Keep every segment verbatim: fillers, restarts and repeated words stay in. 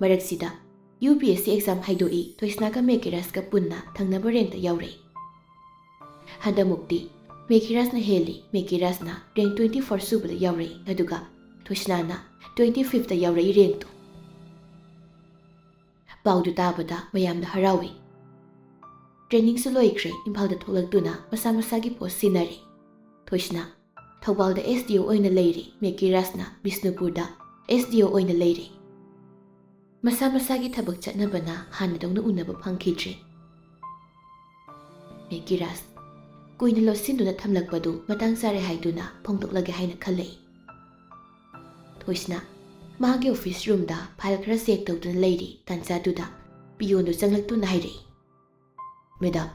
ꯃꯔꯛꯁꯤꯗ U P S C exam ꯍꯥꯏꯗꯣꯛꯏ, ꯊꯣꯏꯁꯅꯥꯒ ꯃꯦꯀꯤꯔꯥꯖꯀ ꯄꯨꯟꯅ ꯊꯪꯅꯕ ꯔꯦꯡꯇ ꯌꯥꯎꯔꯛꯏ꯫ ꯍꯟꯗꯛꯃꯨꯛꯇꯤ ꯃꯦꯀꯤꯔꯥꯖꯅ ꯍꯦꯜꯂꯤ, ꯃꯦꯀꯤꯔꯥꯖꯅ ꯔꯦꯡ ꯇ꯭ꯋꯦꯟꯇꯤ ꯐꯣꯔ ꯁꯨꯕꯗ ꯌꯥꯎꯔꯛꯏ, ꯑꯗꯨꯒ ꯊꯣꯏꯁꯅꯥꯅ ꯇ꯭ꯋꯦꯟꯇꯤ ꯐꯤꯐꯇ ꯌꯥꯎꯔꯛꯏ ꯔꯦꯡꯇꯣ꯫ ꯄꯥꯎꯗꯨ ꯇꯥꯕꯗ ꯃꯌꯥꯝꯅ ꯍꯔꯥꯎꯏ꯫ ꯇ꯭ꯔꯦꯅꯤꯡꯁꯨ ꯂꯣꯏꯈ꯭ꯔꯦ, ꯏꯝꯐꯥꯜꯗ ꯊꯣꯛꯂꯛꯇꯨꯅ ꯃꯁꯥ ꯃꯁꯥꯒꯤ ꯄꯣꯁ ꯁꯤꯟꯅꯔꯦ꯫ ꯊꯣꯏꯁꯅꯥ ꯊꯧꯕꯥꯜꯗ ꯑꯦꯁ ꯗꯤ ꯑꯣ ꯑꯣꯏꯅ ꯂꯩꯔꯦ, ꯃꯦꯀꯤꯔꯥꯖꯅ ꯕꯤꯁꯅꯨꯄꯨꯔꯗ ꯑꯦꯁ ꯗꯤ ꯑꯣ ꯑꯣꯏꯅ ꯂꯩꯔꯦ꯫ ꯃꯁꯥ ꯃꯁꯥꯒꯤ ꯊꯕꯛ ꯆꯠꯅꯕꯅ ꯍꯥꯟꯅꯗꯧꯅ ꯎꯅꯕ ꯐꯪꯈꯤꯗ꯭ꯔꯦ꯫ ꯃꯦꯀꯤꯔꯥꯖ ꯀꯨꯏꯅ ꯂꯣꯠꯁꯤꯟꯗꯨꯅ ꯊꯝꯂꯛꯄꯗꯨ ꯃꯇꯥꯡ ꯆꯥꯔꯦ ꯍꯥꯏꯗꯨꯅ ꯐꯣꯡꯗꯣꯛꯂꯒꯦ ꯍꯥꯏꯅ ꯈꯜꯂꯛꯏ꯫ ꯊꯣꯏꯁꯅꯥ ꯃꯥꯒꯤ ꯑꯣꯐꯤꯁ ꯔꯨꯝꯗ ꯐꯥꯏꯜ ꯈꯔ ꯆꯦꯛ ꯇꯧꯗꯨꯅ ꯂꯩꯔꯤ꯫ ꯇꯥꯟꯖꯥꯗꯨꯗ ꯄꯤꯌꯣꯟꯗꯨ ꯆꯪꯂꯛꯇꯨꯅ ꯍꯥꯏꯔꯛꯏ, "ꯃꯦꯗꯥꯝ,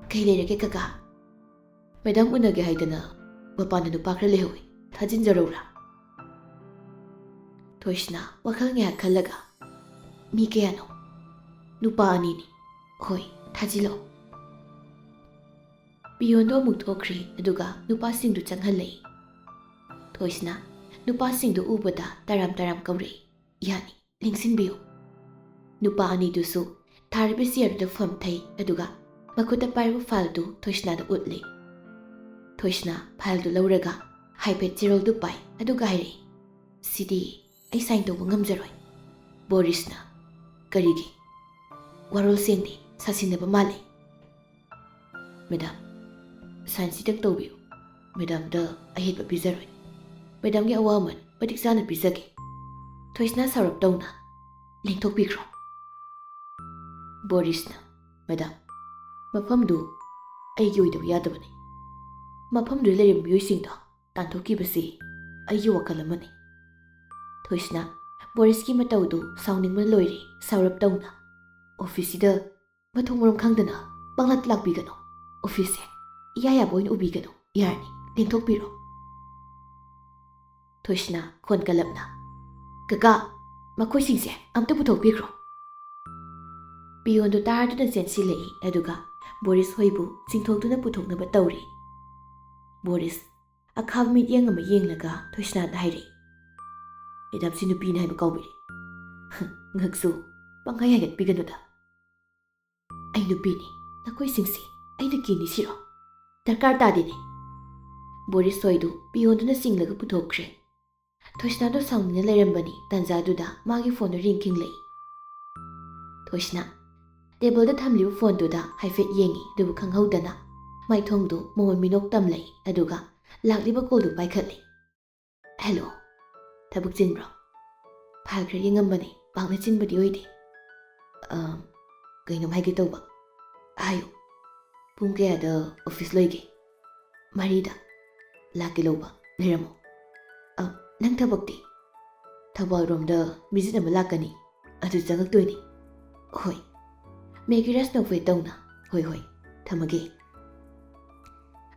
ꯀꯩ ꯂꯩꯔꯒꯦ ꯀꯀꯥ?" "ꯃꯦꯗꯥꯝ ꯎꯅꯒꯦ ꯍꯥꯏꯗꯅ ꯃꯄꯥꯟꯗ ꯅꯨꯄꯥ ꯈꯔ ꯂꯩꯍꯧꯋꯤ, ꯊꯥꯖꯤꯟꯖꯔꯧꯔꯥ?" ꯊꯣꯏꯁꯅꯥ ꯋꯥꯈꯜ ꯉꯥꯏꯍꯥꯛ ꯈꯜꯂꯒ, "ꯃꯤ ꯀꯌꯥꯅꯣ?" "ꯅꯨꯄꯥ ꯑꯅꯤꯅꯤ꯫" "ꯍꯣꯏ, ꯊꯥꯖꯤꯜꯂꯛꯑꯣ꯫" ꯄꯤꯌꯣꯟꯗꯣ ꯑꯃꯨꯛ ꯊꯣꯛꯈ꯭ꯔꯦ, ꯑꯗꯨꯒ ꯅꯨꯄꯥꯁꯤꯡꯗꯨ ꯆꯪꯍꯜꯂꯛꯏ꯫ ꯊꯣꯏꯁꯅꯥ ꯅꯨꯄꯥꯁꯤꯡꯗꯨ ꯎꯕꯗ ꯇꯔꯥꯝ ꯇꯔꯥꯝ ꯀꯧꯔꯛꯏ, "ꯌꯥꯅꯤ, ꯂꯦꯡꯁꯤꯟꯕꯤꯌꯨ꯫" ꯅꯨꯄꯥ ꯑꯅꯤꯗꯨꯁꯨ ꯊꯥꯔꯤꯕ ꯆꯤꯌꯔꯗꯨꯗ ꯐꯝꯊꯩ, ꯑꯗꯨꯒ ꯃꯈꯨꯠꯇ ꯄꯥꯏꯔꯤꯕ ꯐꯥꯏꯜꯗꯨ ꯊꯣꯏꯁꯅꯥꯗ ꯎꯠꯂꯤ꯫ ꯊꯣꯏꯁꯅꯥ ꯐꯥꯏꯜꯗꯨ ꯂꯧꯔꯒ ꯍꯥꯏꯐꯦꯠ ꯆꯦꯔꯣꯜꯗꯨ ꯄꯥꯏ, ꯑꯗꯨꯒ ꯍꯥꯏꯔꯛꯏ, "ꯁꯤꯗꯤ ꯑꯩ ꯁꯥꯏꯟ ꯇꯧꯕ ꯉꯝꯖꯔꯣꯏ꯫ ꯕꯣꯔꯤꯁꯅ꯫" "ꯀꯔꯤꯒꯤ?" "ꯋꯥꯔꯣꯜ ꯁꯦꯡꯗꯦ, ꯁꯥꯁꯤꯟꯅꯕ ꯃꯥꯜꯂꯦ꯫" "ꯃꯦꯗꯥꯝ, ꯁꯥꯏꯟ ꯁꯤꯇꯪ ꯇꯧꯕꯤꯌꯨ꯫ ꯃꯦꯗꯥꯝꯗ ꯑꯍꯦꯟꯕ ꯄꯤꯖꯔꯣꯏ꯫ ꯃꯦꯗꯥꯝꯒꯤ ꯑꯋꯥꯃꯟ ꯃꯇꯤꯛ ꯆꯥꯅ ꯄꯤꯖꯒꯦ꯫" ꯊꯣꯏꯁꯅꯥ ꯁꯥꯎꯔꯞ ꯇꯧꯅ, "ꯂꯦꯡꯊꯣꯛꯄꯤꯈ꯭ꯔꯣ꯫" ꯕꯣꯔꯤꯁꯅ, "ꯃꯦꯗꯥꯝ, ꯃꯐꯝꯗꯨ ꯑꯩꯒꯤ ꯑꯣꯏꯗꯕ ꯌꯥꯗꯕꯅꯤ꯫ ꯃꯐꯝꯗꯨꯗ ꯂꯩꯔꯤꯕ ꯃꯤꯑꯣꯏꯁꯤꯡꯗꯣ ꯇꯥꯟꯊꯣꯛꯈꯤꯕꯁꯤ ꯑꯩꯒꯤ ꯋꯥꯈꯜ ꯑꯃꯅꯤ꯫" ꯊꯣꯏꯁꯅꯥ ꯕꯣꯔꯤꯁꯀꯤ ꯃꯇꯧꯗꯨ ꯁꯥꯎꯅꯤꯡꯕꯅ ꯂꯣꯏꯔꯦ꯫ ꯁꯥꯎꯔꯞ ꯇꯧꯅ, "ꯑꯣꯐꯤꯁꯁꯤꯗ ꯃꯊꯣꯡ ꯃꯔꯝ ꯈꯪꯗꯅ ꯄꯪꯂꯥꯛ ꯂꯥꯛꯄꯤꯒꯅꯨ꯫ ꯑꯣꯐꯤꯁꯁꯦ ꯏꯌꯥ ꯌꯥꯕ ꯑꯣꯏꯅ ꯎꯕꯤꯒꯅꯨ꯫ ꯌꯥꯔꯅꯤ, ꯂꯦꯡꯊꯣꯛꯄꯤꯔꯣ꯫" ꯊꯣꯏꯁꯅꯥ ꯈꯣꯟ ꯀꯜꯂꯞꯅ, "ꯀꯀꯥ, ꯃꯈꯣꯏꯁꯤꯡꯁꯦ ꯑꯝꯇ ꯄꯨꯊꯣꯛꯄꯤꯈ꯭ꯔꯣ꯫" ꯄꯤꯌꯣꯟꯗꯨ ꯇꯥꯔꯗꯨꯅ ꯆꯦꯟꯁꯤꯜꯂꯛꯏ, ꯑꯗꯨꯒ ꯕꯣꯔꯤꯁ ꯍꯣꯏꯕꯨ ꯆꯤꯡꯊꯣꯛꯇꯨꯅ ꯄꯨꯊꯣꯛꯅꯕ ꯇꯧꯔꯤ꯫ ꯕꯣꯔꯤꯁ ꯑꯈꯥꯕ ꯃꯤꯠꯌꯦꯡ ꯑꯃ ꯌꯦꯡꯂꯒ ꯊꯣꯏꯁꯅꯥꯗ ꯍꯥꯏꯔꯛꯏ, "ꯃꯦꯗꯥꯝꯁꯤ ꯅꯨꯄꯤꯅꯤ ꯍꯥꯏꯕ ꯀꯥꯎꯕꯤꯔꯦ꯫" "ꯍꯝ, ꯉꯛꯁꯨ ꯄꯪꯍꯥꯏ ꯍꯥꯏꯒꯠꯄꯤꯒꯅꯨꯗ꯫ ꯑꯩ ꯅꯨꯄꯤꯅꯤ, ꯅꯈꯣꯏꯁꯤꯡꯁꯤ ꯑꯩꯅ ꯀꯤꯅꯤ ꯁꯤꯔꯣ? ꯗꯔꯀꯥꯔ ꯇꯥꯗꯦꯅꯦ꯫ ꯕꯣꯔꯤꯁ ꯍꯣꯏꯗꯨ ꯄꯤꯌꯣꯟꯗꯨꯅ ꯆꯤꯡꯂꯒ ꯄꯨꯊꯣꯛꯈ꯭ꯔꯦ꯫ ꯊꯣꯏꯁꯅꯥꯗꯣ ꯁꯥꯎꯅꯤꯡꯅ ꯂꯩꯔꯝꯕꯅꯤ꯫ ꯇꯥꯟꯖꯥꯗꯨꯗ ꯃꯥꯒꯤ ꯐꯣꯟꯗꯨ ꯔꯤꯡ ꯈꯤꯡꯂꯛꯏ꯫ ꯊꯣꯏꯁꯅꯥ꯫ ꯇꯦꯕꯜꯗ ꯊꯝꯂꯤꯕ ꯐꯣꯟꯗꯨꯗ ꯍꯥꯏꯐꯦꯠ ꯌꯦꯡꯉꯤ, ꯑꯗꯨꯕꯨ ꯈꯪꯍꯧꯗꯅ ꯃꯥꯏꯊꯣꯡꯗꯨ ꯃꯃꯣꯟ ꯃꯤꯅꯣꯛ ꯇꯝꯂꯛꯏ, ꯑꯗꯨꯒ ꯂꯥꯛꯂꯤꯕ ꯀꯣꯜꯗꯨ ꯄꯥꯏꯈꯠꯂꯤ꯫ "ꯍꯦꯜꯂꯣ꯫ ꯊꯕꯛ ꯆꯤꯟꯕ꯭ꯔꯣ?" ꯐꯥꯏꯜ ꯈꯔ ꯌꯦꯡꯉꯝꯕꯅꯤ, ꯄꯥꯛꯅ ꯆꯤꯟꯕꯗꯤ ꯑꯣꯏꯗꯦ꯫ "ꯑ, ꯀꯩꯅꯣꯝ ꯍꯥꯏꯒꯦ ꯇꯧꯕ꯫" "ꯍꯥꯏꯌꯨ꯫" "ꯄꯨꯡ ꯀꯌꯥꯗ ꯑꯣꯐꯤꯁ ꯂꯣꯏꯒꯦ?" "ꯃꯔꯤꯗ꯫ ꯂꯥꯛꯀꯦ ꯂꯧꯕ, ꯂꯩꯔꯝꯃꯣ꯫" "ꯑ, ꯅꯪ ꯊꯕꯛꯇꯤ?" "ꯊꯧꯕꯥꯜꯔꯣꯝꯗ ꯚꯤꯖꯤꯠ ꯑꯃ ꯂꯥꯛꯀꯅꯤ, ꯑꯗꯨ ꯆꯪꯉꯛꯇꯣꯏꯅꯤ꯫" "ꯍꯣꯏ꯫" ꯃꯦꯀꯤꯔꯥꯖ ꯅꯣꯛꯐꯦꯠ ꯇꯧꯅ, "ꯍꯣꯏ, ꯍꯣꯏ, ꯊꯝꯃꯒꯦ꯫"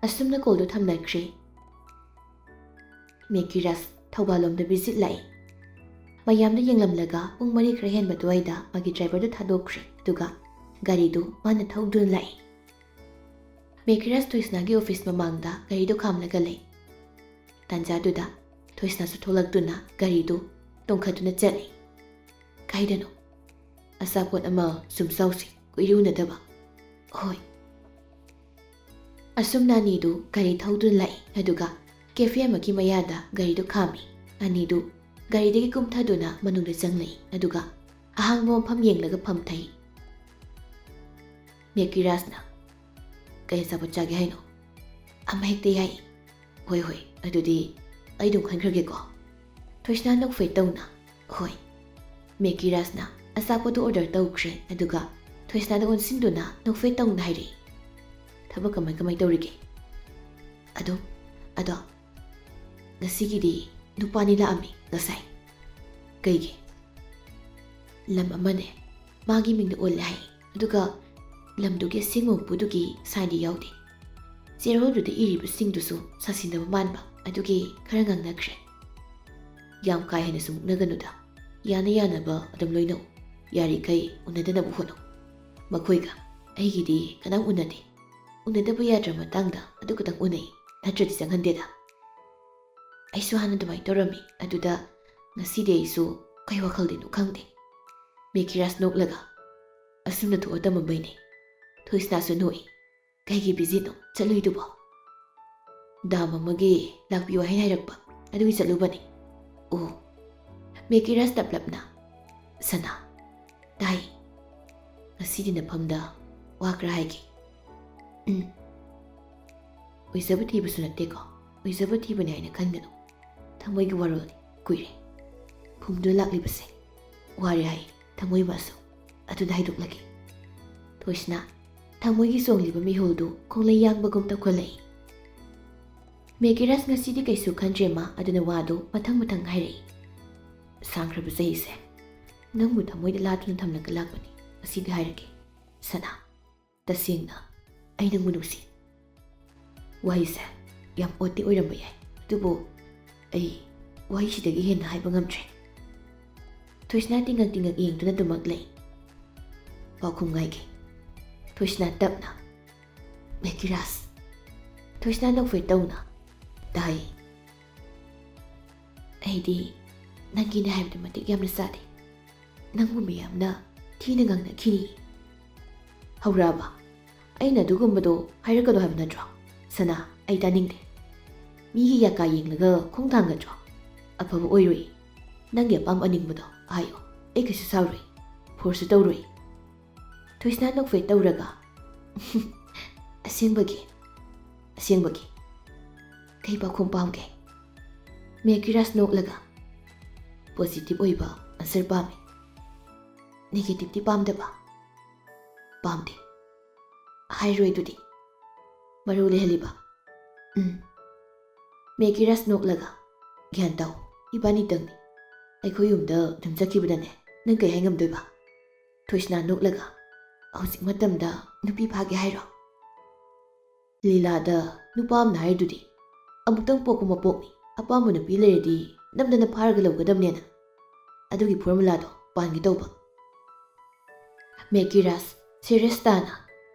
ꯑꯁꯨꯝꯅ ꯀꯣꯜꯗꯨ ꯊꯝꯅꯈ꯭ꯔꯦ꯫ ꯃꯦꯀꯤꯔꯥꯖ ꯊꯧꯕꯥꯜꯂꯣꯝꯗ ꯚꯤꯖꯤꯠ ꯂꯥꯛꯏ꯫ ꯃꯌꯥꯝꯗ ꯌꯦꯡꯂꯝꯂꯒ ꯄꯨꯡ ꯃꯔꯤ ꯈꯔ ꯍꯦꯟꯕ ꯑꯗꯨꯋꯥꯏꯗ ꯃꯥꯒꯤ ꯗ꯭ꯔꯥꯏꯚꯔꯗꯨ ꯊꯥꯗꯣꯛꯈ꯭ꯔꯦ, ꯑꯗꯨꯒ ꯒꯥꯔꯤꯗꯨ ꯃꯥꯅ ꯊꯧꯗꯨꯅ ꯂꯥꯛꯏ꯫ ꯃꯦꯀꯤꯔꯥꯖ ꯊꯣꯏꯁꯅꯥꯒꯤ ꯑꯣꯐꯤꯁ ꯃꯃꯥꯡꯗ ꯒꯥꯔꯤꯗꯨ ꯈꯥꯝꯂꯒ ꯂꯩ꯫ ꯇꯥꯟꯖꯥꯗꯨꯗ ꯊꯣꯏꯁꯅꯥꯁꯨ ꯊꯣꯛꯂꯛꯇꯨꯅ ꯒꯥꯔꯤꯗꯨ ꯇꯣꯡꯈꯠꯇꯨꯅ ꯆꯠꯂꯤ꯫ "ꯀꯥꯏꯗꯅꯣ? ꯑꯆꯥꯄꯣꯠ ꯑꯃ ꯁꯨꯝ ꯆꯥꯎꯁꯤ, ꯀꯨꯏꯔꯦ ꯎꯅꯗꯕ꯫" "ꯍꯣꯏ꯫" ꯑꯁꯨꯝꯅ ꯑꯅꯤꯗꯨ ꯒꯥꯔꯤ ꯊꯧꯗꯨꯅ ꯂꯥꯛꯏ, ꯑꯗꯨꯒ ꯀꯦꯐꯦ ꯑꯃꯒꯤ ꯃꯌꯥꯗ ꯒꯥꯔꯤꯗꯨ ꯈꯥꯝꯃꯤ꯫ ꯑꯅꯤꯗꯨ ꯒꯥꯔꯤꯗꯒꯤ ꯀꯨꯝꯊꯗꯨꯅ ꯃꯅꯨꯡꯗ ꯆꯪꯂꯛꯏ, ꯑꯗꯨꯒ ꯑꯍꯥꯡꯕ ꯃꯐꯝ ꯌꯦꯡꯂꯒ ꯐꯝꯊꯩ꯫ ꯃꯦꯀꯤꯔꯥꯖꯅ, "ꯀꯩ ꯑꯆꯥꯄꯣꯠ ꯆꯥꯒꯦ ꯍꯥꯏꯅꯣ?" "ꯑꯃ ꯍꯦꯛꯇ ꯌꯥꯏ꯫" "ꯍꯣꯏ, ꯍꯣꯏ, ꯑꯗꯨꯗꯤ ꯑꯩ ꯑꯗꯨꯝ ꯈꯟꯈ꯭ꯔꯒꯦꯀꯣ꯫" ꯊꯣꯏꯁꯅꯥ ꯅꯣꯛꯐꯦꯠ ꯇꯧꯅ, "ꯍꯣꯏ꯫" ꯃꯦꯀꯤꯔꯥꯖꯅ ꯑꯆꯥꯄꯣꯠꯇꯨ ꯑꯣꯔꯗꯔ ꯇꯧꯈ꯭ꯔꯦ, ꯑꯗꯨꯒ ꯊꯣꯏꯁꯅꯥꯗ ꯑꯣꯟꯁꯤꯟꯗꯨꯅ ꯅꯣꯛꯐꯦꯠ ꯇꯧꯅ ꯍꯥꯏꯔꯛꯏ, "ꯊꯕꯛ ꯀꯃꯥꯏ ꯀꯃꯥꯏ ꯇꯧꯔꯤꯒꯦ?" "ꯑꯗꯨꯝ, ꯑꯗꯣ ꯉꯁꯤꯒꯤꯗꯤ ꯅꯨꯄꯥꯅꯤ ꯂꯥꯛꯑꯝꯃꯤ ꯉꯁꯥꯏ꯫" "ꯀꯩꯒꯤ?" "ꯂꯝ ꯑꯃꯅꯦ, ꯃꯥꯒꯤ ꯃꯤꯡꯗ ꯑꯣꯜꯂꯦ ꯍꯥꯏ, ꯑꯗꯨꯒ ꯂꯝꯗꯨꯒꯤ ꯑꯁꯦꯡꯕ ꯃꯄꯨꯗꯨꯒꯤ ꯁꯥꯏꯟꯗꯤ ꯌꯥꯎꯗꯦ꯫ ꯆꯦꯔꯣꯜꯗꯨꯗ ꯏꯔꯤꯕꯁꯤꯡꯗꯨꯁꯨ ꯁꯥꯁꯤꯟꯅꯕ ꯃꯥꯟꯕ, ꯑꯗꯨꯒꯤ ꯈꯔ ꯉꯥꯡꯅꯈ꯭ꯔꯦ꯫" "ꯌꯥꯝ ꯀꯥ ꯍꯦꯟꯅꯁꯨ ꯃꯨꯛꯅꯒꯅꯨꯗ, ꯌꯥꯅ ꯌꯥꯅꯕ ꯑꯗꯨꯝ ꯂꯣꯏꯅꯧ꯫ ꯌꯥꯔꯤꯈꯩ ꯎꯅꯗꯅꯕ ꯍꯣꯠꯅꯧ꯫ ꯃꯈꯣꯏꯒ ꯑꯩꯒꯤꯗꯤ ꯀꯅꯥꯝ ꯎꯅꯗꯦ꯫ ꯎꯅꯗꯕ ꯌꯥꯗ꯭ꯔ ꯃꯇꯥꯡꯗ ꯑꯗꯨ ꯈꯛꯇꯪ ꯎꯅꯩ, ꯅꯠꯇ꯭ꯔꯗꯤ ꯆꯪꯍꯟꯗꯦꯗ꯫ ꯑꯩꯁꯨ ꯍꯥꯟꯅ ꯑꯗꯨꯃꯥꯏꯅ ꯇꯧꯔꯝꯃꯤ, ꯑꯗꯨꯗ ꯉꯁꯤꯗꯤ ꯑꯩꯁꯨ ꯀꯩ ꯋꯥꯈꯜꯗꯅꯣ ꯈꯪꯗꯦ꯫ ꯃꯦꯀꯤꯔꯥꯖ ꯅꯣꯛꯂꯒ, "ꯑꯁꯨꯝꯅ ꯊꯣꯛꯑ ꯇꯝꯃꯝꯕꯩꯅꯦ꯫" ꯊꯣꯏꯁꯅꯥꯁꯨ ꯅꯣꯛꯏ꯫ "ꯀꯩꯒꯤ ꯚꯤꯖꯤꯠꯅꯣ ꯆꯠꯂꯨꯏꯗꯨꯕꯣ?" "ꯗꯥꯝ ꯑꯃꯒꯤ ꯂꯥꯛꯄꯤꯌꯨ ꯍꯥꯏꯅ ꯍꯥꯏꯔꯛꯄ, ꯑꯗꯨꯒꯤ ꯆꯠꯂꯨꯕꯅꯤ꯫" "ꯑꯣ꯫" ꯃꯦꯀꯤꯔꯥꯖ ꯇꯞꯂꯞꯅ, "ꯁꯅꯥ꯫" "ꯇꯥꯏ꯫" "ꯉꯁꯤꯗꯤ ꯅꯐꯝꯗ ꯋꯥ ꯈꯔ ꯍꯥꯏꯒꯦ꯫" "ꯎꯝ꯫ ꯑꯣꯏꯖꯕ ꯊꯤꯕꯁꯨ ꯅꯠꯇꯦꯀꯣ, ꯑꯣꯏꯖꯕ ꯊꯤꯕꯅꯤ ꯍꯥꯏꯅ ꯈꯟꯒꯅꯨ꯫ ꯊꯃꯣꯏꯒꯤ ꯋꯥꯔꯣꯜꯅꯤ, ꯀꯨꯏꯔꯦ ꯐꯨꯝꯗꯨꯅ ꯂꯥꯛꯂꯤꯕꯁꯦ꯫ ꯋꯥꯔꯦ ꯍꯥꯏ ꯊꯃꯣꯏ ꯃꯥꯁꯨ, ꯑꯗꯨꯗ ꯍꯥꯏꯗꯣꯛꯂꯒꯦ꯫" ꯊꯣꯏꯁꯅꯥ ꯊꯃꯣꯏꯒꯤ ꯆꯣꯡꯂꯤꯕ ꯃꯤꯍꯨꯜꯗꯨ ꯈꯣꯡꯂꯩ ꯌꯥꯡꯕꯒꯨꯝ ꯇꯧꯈꯠꯂꯛꯏ꯫ ꯃꯦꯀꯤꯔꯥꯖ ꯉꯁꯤꯗꯤ ꯀꯩꯁꯨ ꯈꯟꯗ꯭ꯔꯦ ꯃꯥ, ꯑꯗꯨꯅ ꯋꯥꯗꯨ ꯃꯊꯪ ꯃꯊꯪ ꯍꯥꯏꯔꯛꯏ꯫ "ꯁꯥꯡꯈ꯭ꯔꯕ ꯆꯍꯤꯁꯦ ꯅꯪꯕꯨ ꯊꯃꯣꯏꯗ ꯂꯥꯠꯇꯨꯅ ꯊꯝꯂꯒ ꯂꯥꯛꯄꯅꯤ꯫ ꯉꯁꯤꯗꯤ ꯍꯥꯏꯔꯒꯦ ꯁꯅꯥ, ꯇꯁꯦꯡꯅ ꯑꯩ ꯅꯪꯕꯨ ꯅꯨꯡꯁꯤ꯫" "ꯋꯥꯍꯩꯁꯦ ꯌꯥꯝ ꯑꯣꯠꯇꯤ ꯑꯣꯏꯔꯝꯕ ꯌꯥꯏ, ꯑꯗꯨꯕꯨ ꯑꯩ ꯋꯥꯍꯩꯁꯤꯗꯒꯤ ꯍꯦꯟꯅ ꯍꯥꯏꯕ ꯉꯝꯗ꯭ꯔꯦ꯫" ꯊꯣꯏꯁꯅꯥ ꯇꯤꯡꯉꯛ ꯇꯤꯡꯉꯛ ꯌꯦꯡꯗꯨꯅ ꯑꯗꯨꯃꯛ ꯂꯩ꯫ "ꯄꯥꯎꯈꯨꯝ ꯉꯥꯏꯒꯦ꯫" ꯊꯣꯏꯁꯅꯥ ꯇꯞꯅ, "ꯃꯦꯀꯤꯔꯥꯖ꯫" ꯊꯣꯏꯁꯅꯥ ꯅꯣꯛꯐꯦꯠ ꯇꯧꯅ, "ꯇꯥꯏ꯫" "ꯑꯩꯗꯤ ꯅꯪꯒꯤꯅꯦ ꯍꯥꯏꯕꯗꯨ ꯃꯇꯤꯛ ꯌꯥꯝꯅ ꯆꯥꯗꯦ꯫ ꯅꯪꯕꯨ ꯃꯤꯌꯥꯝꯅ ꯊꯤꯅ ꯉꯥꯡꯅꯈꯤꯅꯤ꯫" "ꯍꯧꯔꯛꯑꯕ? ꯑꯩꯅ ꯑꯗꯨꯒꯨꯝꯕꯗꯣ ꯍꯥꯏꯔꯛꯀꯅꯨ ꯍꯥꯏꯕ ꯅꯠꯇ꯭ꯔꯣ? ꯁꯅꯥ, ꯑꯩ ꯇꯥꯅꯤꯡꯗꯦ꯫ ꯃꯤꯒꯤ ꯌꯥꯀꯥ ꯌꯦꯡꯂꯒ ꯈꯣꯡ ꯊꯥꯡꯒꯗ꯭ꯔꯣ? ꯑꯐꯕ ꯑꯣꯏꯔꯣꯏ꯫ ꯅꯪꯒꯤ ꯑꯄꯥꯝꯕ ꯑꯅꯤꯡꯕꯗꯣ ꯍꯥꯏꯌꯣ꯫ ꯑꯩ ꯀꯩꯁꯨ ꯁꯥꯎꯔꯣꯏ꯫ ꯐꯣꯔꯁꯁꯨ ꯇꯧꯔꯣꯏ꯫" ꯊꯣꯏꯁꯅꯥ ꯅꯣꯛꯐꯦꯠ ꯇꯧꯔꯒ, "ꯑꯁꯦꯡꯕꯒꯤ, ꯑꯁꯦꯡꯕꯒꯤ꯫ ꯀꯩ ꯄꯥꯎꯈꯨꯝ ꯄꯥꯝꯒꯦ?" ꯃꯦꯀꯤꯔꯥꯖ ꯅꯣꯛꯂꯒ, "ꯄꯣꯖꯤꯇꯤꯚ ꯑꯣꯏꯕ ꯑꯟꯁꯔ ꯄꯥꯝꯃꯤ꯫ ꯅꯦꯒꯦꯇꯤꯚꯇꯤ ꯄꯥꯝꯗꯕ?" "ꯄꯥꯝꯗꯦ꯫" "ꯍꯥꯏꯔꯣꯏ ꯑꯗꯨꯗꯤ꯫ ꯃꯔꯧ ꯂꯩꯍꯜꯂꯤꯕ?" "ꯎꯝ꯫" ꯃꯦꯀꯤꯔꯥꯖ ꯅꯣꯛꯂꯒ, "ꯒ꯭ꯌꯥꯟ ꯇꯥꯎ, ꯏꯕꯥꯅꯤꯇꯪꯅꯤ꯫ ꯑꯩꯈꯣꯏ ꯌꯨꯝꯗ ꯑꯗꯨꯝ ꯆꯠꯈꯤꯕꯗꯅꯦ, ꯅꯪ ꯀꯩ ꯍꯥꯏ ꯉꯝꯗꯣꯏꯕ?" ꯊꯣꯏꯁꯅꯥ ꯅꯣꯛꯂꯒ, "ꯍꯧꯖꯤꯛ ꯃꯇꯝꯗ ꯅꯨꯄꯤ ꯐꯥꯒꯦ ꯍꯥꯏꯔꯣ?" ꯂꯤꯂꯥꯗ ꯅꯨꯄꯥ ꯑꯃꯅ ꯍꯥꯏꯗꯨꯗꯤ, "ꯑꯃꯨꯛꯇꯪ ꯄꯣꯛꯄ ꯃꯄꯣꯛꯅꯤ, ꯑꯄꯥꯝꯕ ꯅꯨꯄꯤ ꯂꯩꯔꯗꯤ ꯅꯝꯗꯅ ꯐꯥꯔꯒ ꯂꯧꯒꯗꯕꯅꯦꯅ꯫" ꯑꯗꯨꯒꯤ ꯐꯣꯔꯃꯨꯂꯥꯗꯣ ꯄꯥꯟꯒꯦ ꯇꯧꯕ꯫ ꯃꯦꯀꯤꯔꯥꯖ ꯁꯦꯔꯤꯌꯁ ꯇꯥꯅ,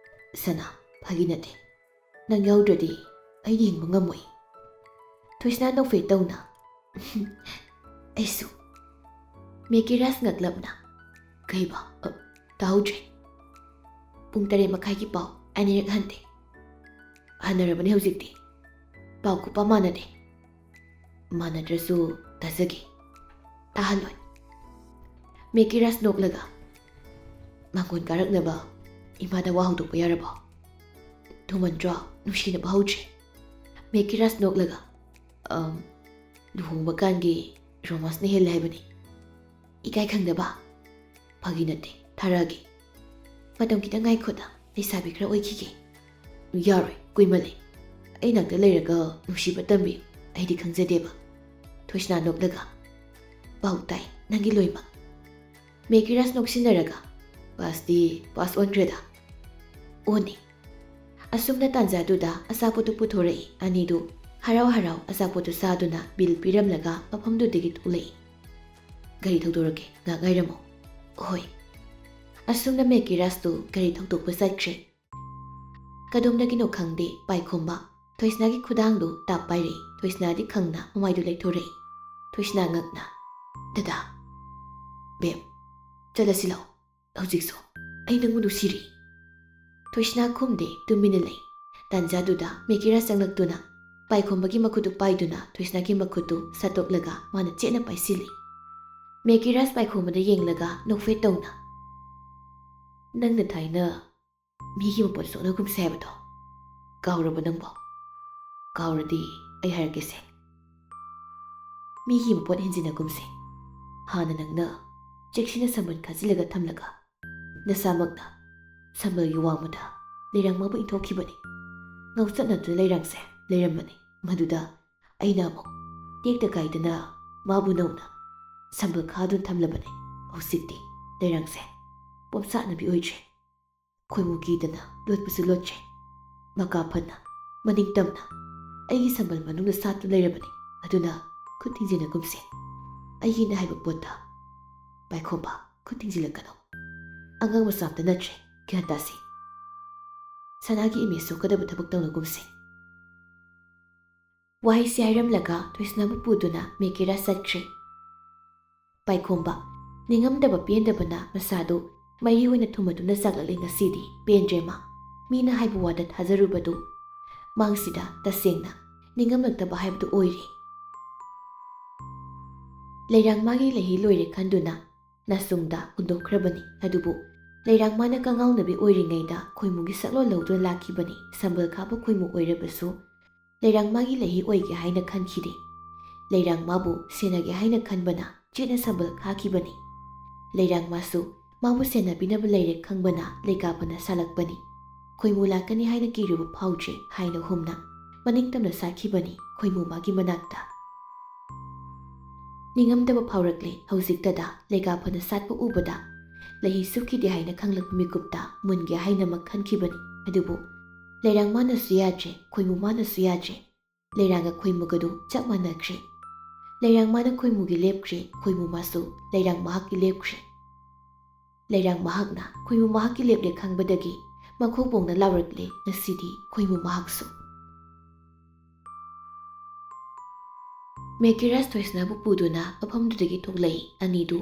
"ꯁꯅꯥ, ꯐꯥꯒꯤ ꯅꯠꯇꯦ꯫ ꯅꯪ ꯌꯥꯎꯗ꯭ꯔꯗꯤ ꯑꯩꯗꯤ ꯍꯤꯡꯕ ꯉꯝꯃꯣꯏ꯫" ꯊꯣꯏꯁꯅꯥ ꯅꯣꯛꯐꯦꯠ ꯇꯧꯅ, "ꯑꯩꯁꯨ꯫" ꯃꯦꯀꯤꯔꯥꯖ ꯉꯛꯂꯞꯅ, "ꯀꯩꯕ? ꯑ, ꯇꯥꯍꯧꯗ꯭ꯔꯦ꯫ ꯄꯨꯡ ꯇꯔꯦꯠ ꯃꯈꯥꯏꯒꯤ ꯄꯥꯎ ꯑꯅꯤꯔꯛ ꯍꯟꯗꯦ꯫ ꯍꯟꯅꯔꯕꯅꯦ ꯍꯧꯖꯤꯛꯇꯤ꯫ ꯄꯥꯎ ꯈꯨꯄꯥ ꯃꯥꯟꯅꯗꯦ꯫ ꯃꯥꯟꯅꯗ꯭ꯔꯁꯨ ꯇꯥꯖꯒꯦ꯫ ꯇꯥꯍꯜꯂꯣꯏ꯫" ꯃꯦꯀꯤꯔꯥꯁ ꯅꯣꯛꯂꯒ, "ꯃꯥꯡꯒꯣꯟ ꯀꯥꯔꯛꯅꯕ ꯏꯃꯥꯗ ꯋꯥ ꯍꯧꯗꯣꯛꯄ ꯌꯥꯔꯕꯣ? ꯊꯨꯃꯟꯗ꯭ꯔꯣ? ꯅꯨꯡꯁꯤꯅꯕ ꯍꯧꯗ꯭ꯔꯤ꯫" ꯃꯦꯀꯤꯔꯥꯁ ꯅꯣꯛꯂꯒ, "ꯑꯝ, ꯂꯨꯍꯣꯡꯕ ꯀꯥꯟꯒꯤ ꯔꯣꯃꯥꯟꯁꯅ ꯍꯦꯜꯂꯦ ꯍꯥꯏꯕꯅꯤ꯫ ꯏꯀꯥꯏ ꯈꯪꯗꯕ꯫ ꯐꯥꯒꯤ ꯅꯠꯇꯦ, ꯊꯥꯔꯛꯑꯒꯦ꯫ ꯃꯇꯝ ꯈꯤꯇꯪ ꯉꯥꯏꯈꯣꯗ, ꯂꯩꯁꯥꯕꯤ ꯈꯔ ꯑꯣꯏꯈꯤꯒꯦ꯫" "ꯌꯥꯔꯣꯏ, ꯀꯨꯏꯃꯜꯂꯦ꯫ ꯑꯩ ꯅꯥꯛꯇ ꯂꯩꯔꯒ ꯅꯨꯡꯁꯤꯕ ꯇꯝꯕꯤꯌꯨ, ꯑꯩꯗꯤ ꯈꯪꯖꯗꯦꯕ꯫" ꯊꯣꯏꯁꯅꯥ ꯅꯣꯛꯂꯒ, "ꯄꯥꯎ ꯇꯥꯏ, ꯅꯪꯒꯤ ꯂꯣꯏꯃꯛ꯫" ꯃꯦꯀꯤꯔꯥꯁ ꯅꯣꯛꯁꯤꯟꯅꯔꯒ, "ꯄꯥꯁꯇꯤ ꯄꯥꯁ ꯑꯣꯟꯈ꯭ꯔꯦꯗ?" "ꯑꯣꯟꯅꯤ꯫" ꯑꯁꯨꯝꯅ ꯇꯥꯟꯖꯥꯗꯨꯗ ꯑꯆꯥꯄꯣꯠꯇꯨ ꯄꯨꯊꯣꯔꯛꯏ꯫ ꯑꯅꯤꯗꯨ ꯍꯔꯥꯎ ꯍꯔꯥꯎ ꯑꯆꯥꯄꯣꯠꯇꯨ ꯆꯥꯗꯨꯅ ꯕꯤꯜ ꯄꯤꯔꯝꯂꯒ ꯃꯐꯝꯗꯨꯗꯒꯤ ꯊꯣꯛꯂꯛꯏ꯫ "ꯒꯥꯔꯤ ꯊꯧꯗꯣꯔꯛꯀꯦ, ꯉꯥꯏꯍꯥꯛ ꯉꯥꯏꯔꯝꯃꯣ꯫" "ꯍꯣꯏ꯫" ꯑꯁꯨꯝꯅ ꯃꯦꯀꯤꯔꯥꯁꯇꯨ ꯒꯥꯔꯤ ꯊꯧꯗꯣꯛꯄ ꯆꯠꯈ꯭ꯔꯦ꯫ ꯀꯗꯣꯝꯗꯒꯤꯅꯣ ꯈꯪꯗꯦ, ꯄꯥꯏꯈꯣꯝꯕ ꯊꯣꯏꯁꯅꯥꯒꯤ ꯈꯨꯗꯥꯡꯗꯨ ꯇꯥꯞ ꯄꯥꯏꯔꯛꯏ꯫ ꯊꯣꯏꯁꯅꯥꯗꯤ ꯈꯪꯅ ꯃꯃꯥꯏꯗꯨ ꯂꯩꯊꯣꯔꯛꯏ꯫ ꯊꯣꯏꯁꯅꯥ ꯉꯛꯅ, "ꯗꯗꯥ, ꯕꯦꯝ, ꯆꯠꯂꯁꯤ ꯂꯥꯛꯑꯣ꯫ ꯍꯧꯖꯤꯛꯁꯨ ꯑꯩ ꯅꯪꯕꯨ ꯅꯨꯡꯁꯤꯔꯤ꯫" ꯊꯣꯏꯁꯅꯥ ꯈꯨꯝꯗꯦ, ꯇꯨꯃꯤꯟꯅ ꯂꯩ꯫ ꯇꯥꯟꯖꯥꯗꯨꯗ ꯃꯦꯀꯤꯔꯥꯁ ꯆꯪꯂꯛꯇꯨꯅ ꯄꯥꯏꯈꯣꯝꯕꯒꯤ ꯃꯈꯨꯠꯇꯨ ꯄꯥꯏꯗꯨꯅ ꯊꯣꯏꯁꯅꯥꯒꯤ ꯃꯈꯨꯠꯇꯨ ꯁꯠꯇꯣꯛꯂꯒ ꯃꯥꯅ ꯆꯦꯠꯅ ꯄꯥꯏꯁꯤꯜꯂꯤ꯫ ꯃꯦꯀꯤꯔꯥꯁ ꯄꯥꯏꯈꯣꯝꯕꯗ ꯌꯦꯡꯂꯒ ꯅꯣꯛꯐꯦꯠ ꯇꯧꯅ, "ꯅꯪꯅ ꯊꯥꯏꯅ ꯃꯤꯒꯤ ꯃꯄꯣꯠ ꯁꯣꯛꯅꯒꯨꯝꯁꯦ ꯍꯥꯏꯕꯗꯣ ꯀꯥꯎꯔꯕ ꯅꯪꯕꯣ? ꯀꯥꯎꯔꯗꯤ ꯑꯩ ꯍꯥꯏꯔꯛꯀꯦꯁꯦ꯫ ꯃꯤꯒꯤ ꯃꯄꯣꯠ ꯍꯦꯟꯖꯤꯟꯅꯒꯨꯝꯁꯦ꯫ ꯍꯥꯟꯅ ꯅꯪꯅ ꯆꯦꯛꯁꯤꯟꯅ ꯁꯝꯕꯜ ꯈꯥꯖꯤꯜꯂꯒ ꯊꯝꯂꯒ ꯅꯁꯥꯃꯛꯅ ꯁꯝꯕꯜꯒꯤ ꯋꯥꯡꯃꯗ ꯂꯩꯔꯥꯡ ꯃꯥꯕꯨ ꯏꯟꯊꯣꯛꯈꯤꯕꯅꯤ꯫ ꯉꯥꯎꯆꯠꯅꯗꯨꯅ ꯂꯩꯔꯥꯡꯁꯦ ꯂꯩꯔꯝꯕꯅꯤ꯫ ꯃꯗꯨꯗ ꯑꯩꯅ ꯑꯃꯨꯛ ꯇꯦꯛꯇ ꯀꯥꯏꯗꯅ ꯃꯥꯕꯨ ꯅꯧꯅ ꯁꯝꯕꯜ ꯈꯥꯗꯨꯅ ꯊꯝꯂꯕꯅꯤ꯫ ꯍꯧꯖꯤꯛꯇꯤ ꯂꯩꯔꯥꯡꯁꯦ ꯄꯣꯝꯁꯥꯠꯅꯕꯤ ꯑꯣꯏꯗ꯭ꯔꯦ꯫ ꯈꯣꯏꯃꯨ ꯀꯤꯗꯅ ꯂꯣꯠꯄꯁꯨ ꯂꯣꯠꯇ꯭ꯔꯦ꯫ ꯃꯀꯥ ꯐꯅ, ꯃꯅꯤꯡ ꯇꯝꯅ ꯑꯩꯒꯤ ꯁꯝꯕꯜ ꯃꯅꯨꯡꯗ ꯁꯥꯠꯇꯨꯅ ꯂꯩꯔꯕꯅꯤ꯫ ꯑꯗꯨꯅ ꯈꯨꯠ ꯊꯤꯡꯖꯤꯟꯅꯒꯨꯝꯁꯦ꯫ ꯑꯩꯒꯤꯅ ꯍꯥꯏꯕ ꯄꯣꯠꯇ ꯄꯥꯏꯈꯣꯝꯕ ꯈꯨꯠ ꯊꯤꯡꯖꯤꯜꯂꯛꯀꯅꯨ꯫ ꯑꯉꯥꯡ ꯃꯆꯥ ꯑꯝꯇ ꯅꯠꯇ꯭ꯔꯦ, ꯒ꯭ꯌꯥꯟ ꯇꯥꯁꯤ꯫ ꯁꯅꯥꯒꯤ ꯏꯃꯦꯖ ꯁꯣꯛꯀꯗꯕ ꯊꯕꯛ ꯇꯧꯅꯒꯨꯝꯁꯦ꯫" ꯋꯥꯍꯩꯁꯤ ꯍꯥꯏꯔꯝꯂꯒ ꯊꯣꯏꯁꯅꯥꯕꯨ ꯄꯨꯗꯨꯅ ꯃꯦꯀꯤꯔꯥꯁ ꯆꯠꯈ꯭ꯔꯦ꯫ ꯄꯥꯏꯈꯣꯝꯕ ꯅꯤꯡꯉꯝꯗꯕ ꯄꯦꯟꯗꯕꯅ ꯃꯁꯥꯗꯨ ꯃꯩ ꯑꯣꯏꯅ ꯊꯨꯝꯃꯗꯨꯅ ꯆꯥꯛꯂꯛꯂꯦ ꯉꯁꯤꯗꯤ꯫ ꯄꯦꯟꯗ꯭ꯔꯦ ꯃꯥ꯫ ꯃꯤꯅ ꯍꯥꯏꯕ ꯋꯥꯗ ꯊꯥꯖꯔꯨꯕꯗꯨ ꯃꯥꯡꯁꯤꯗ ꯇꯁꯦꯡꯅ ꯅꯤꯡꯉꯝꯂꯛꯇꯕ ꯍꯥꯏꯕꯗꯨ ꯑꯣꯏꯔꯦ꯫ ꯂꯩꯔꯥꯡ ꯃꯥꯒꯤ ꯂꯩꯍꯤ ꯂꯣꯏꯔꯦ ꯈꯟꯗꯨꯅ ꯅꯥꯁꯨꯡꯗ ꯍꯨꯟꯗꯣꯛꯈ꯭ꯔꯕꯅꯤ꯫ ꯑꯗꯨꯕꯨ ꯂꯩꯔꯥꯡ ꯃꯥꯅ ꯀꯉꯥꯎꯅꯕꯤ ꯑꯣꯏꯔꯤꯉꯩꯗ ꯈꯣꯏꯃꯨꯒꯤ ꯁꯛꯂꯣꯟ ꯂꯧꯗꯨꯅ ꯂꯥꯛꯈꯤꯕꯅꯤ꯫ ꯁꯝꯕꯜ ꯈꯥꯕ ꯈꯣꯏꯃꯨ ꯑꯣꯏꯔꯕꯁꯨ ꯂꯩꯔꯥꯡ ꯃꯥꯒꯤ ꯂꯩꯍꯤ ꯑꯣꯏꯒꯦ ꯍꯥꯏꯅ ꯈꯟꯈꯤꯗꯦ꯫ ꯂꯩꯔꯥꯡ ꯃꯥꯕꯨ ꯁꯦꯟꯅꯒꯦ ꯍꯥꯏꯅ ꯈꯟꯕꯅ ꯆꯦꯠꯅ ꯁꯝꯕꯜ ꯈꯥꯈꯤꯕꯅꯤ꯫ ꯂꯩꯔꯥꯡ ꯃꯥꯁꯨ ꯃꯥꯕꯨ ꯁꯦꯟꯅꯕꯤꯅꯕ ꯂꯩꯔꯦ ꯈꯪꯕꯅ ꯂꯩꯀꯥ ꯐꯅ ꯁꯥꯠꯂꯛꯄꯅꯤ꯫ ꯈꯣꯏꯃꯨ ꯂꯥꯛꯀꯅꯤ ꯍꯥꯏꯅ ꯀꯤꯔꯨꯕ ꯐꯥꯎꯗ꯭ꯔꯦ ꯍꯥꯏꯅ ꯍꯨꯝꯅ ꯃꯅꯤꯡ ꯇꯝꯅ ꯁꯥꯠꯈꯤꯕꯅꯤ ꯈꯣꯏꯃꯨ ꯃꯥꯒꯤ ꯃꯅꯥꯛꯇ꯫ ꯅꯤꯡꯉꯝꯗꯕ ꯐꯥꯎꯔꯛꯂꯦ ꯍꯧꯖꯤꯛꯇꯗ ꯂꯩꯀꯥ ꯐꯅ ꯁꯥꯠꯄ ꯎꯕꯗ꯫ ꯂꯩꯍꯤ ꯁꯨꯈꯤꯗꯦ ꯍꯥꯏꯅ ꯈꯪꯂꯛꯄ ꯃꯤꯀꯨꯞꯇ ꯃꯨꯟꯒꯦ ꯍꯥꯏꯅꯃꯛ ꯈꯟꯈꯤꯕꯅꯤ꯫ ꯑꯗꯨꯕꯨ ꯂꯩꯔꯥꯡ ꯃꯥꯅꯁꯨ ꯌꯥꯗ꯭ꯔꯦ, ꯈꯣꯏꯃꯨ ꯃꯥꯅꯁꯨ ꯌꯥꯗ꯭ꯔꯦ꯫ ꯂꯩꯔꯥꯡꯒ ꯈꯣꯏꯃꯨꯒꯗꯨ ꯆꯞ ꯃꯥꯟꯅꯈ꯭ꯔꯦ꯫ ꯂꯩꯔꯥꯡ ꯃꯥꯅ ꯈꯣꯏꯃꯨꯒꯤ ꯂꯦꯞꯈ꯭ꯔꯦ, ꯈꯣꯏꯃꯨ ꯃꯥꯁꯨ ꯂꯩꯔꯥꯡ ꯃꯍꯥꯛꯀꯤ ꯂꯦꯞꯈ꯭ꯔꯦ꯫ ꯂꯩꯔꯥꯡ ꯃꯍꯥꯛꯅ ꯈꯣꯏꯃꯨ ꯃꯍꯥꯛꯀꯤ ꯂꯦꯞꯂꯦ ꯈꯪꯕꯗꯒꯤ ꯃꯈꯣꯡ ꯄꯣꯡꯅ ꯂꯥꯎꯔꯛꯂꯦ ꯉꯁꯤꯗꯤ ꯈꯣꯏꯃꯨ ꯃꯍꯥꯛꯁꯨ꯫ ꯃꯦꯀꯤꯔꯥꯖ ꯊꯣꯏꯁꯅꯥꯕꯨ ꯄꯨꯗꯨꯅ ꯃꯐꯝꯗꯨꯗꯒꯤ ꯊꯣꯛꯂꯛꯏ꯫ ꯑꯅꯤꯗꯨ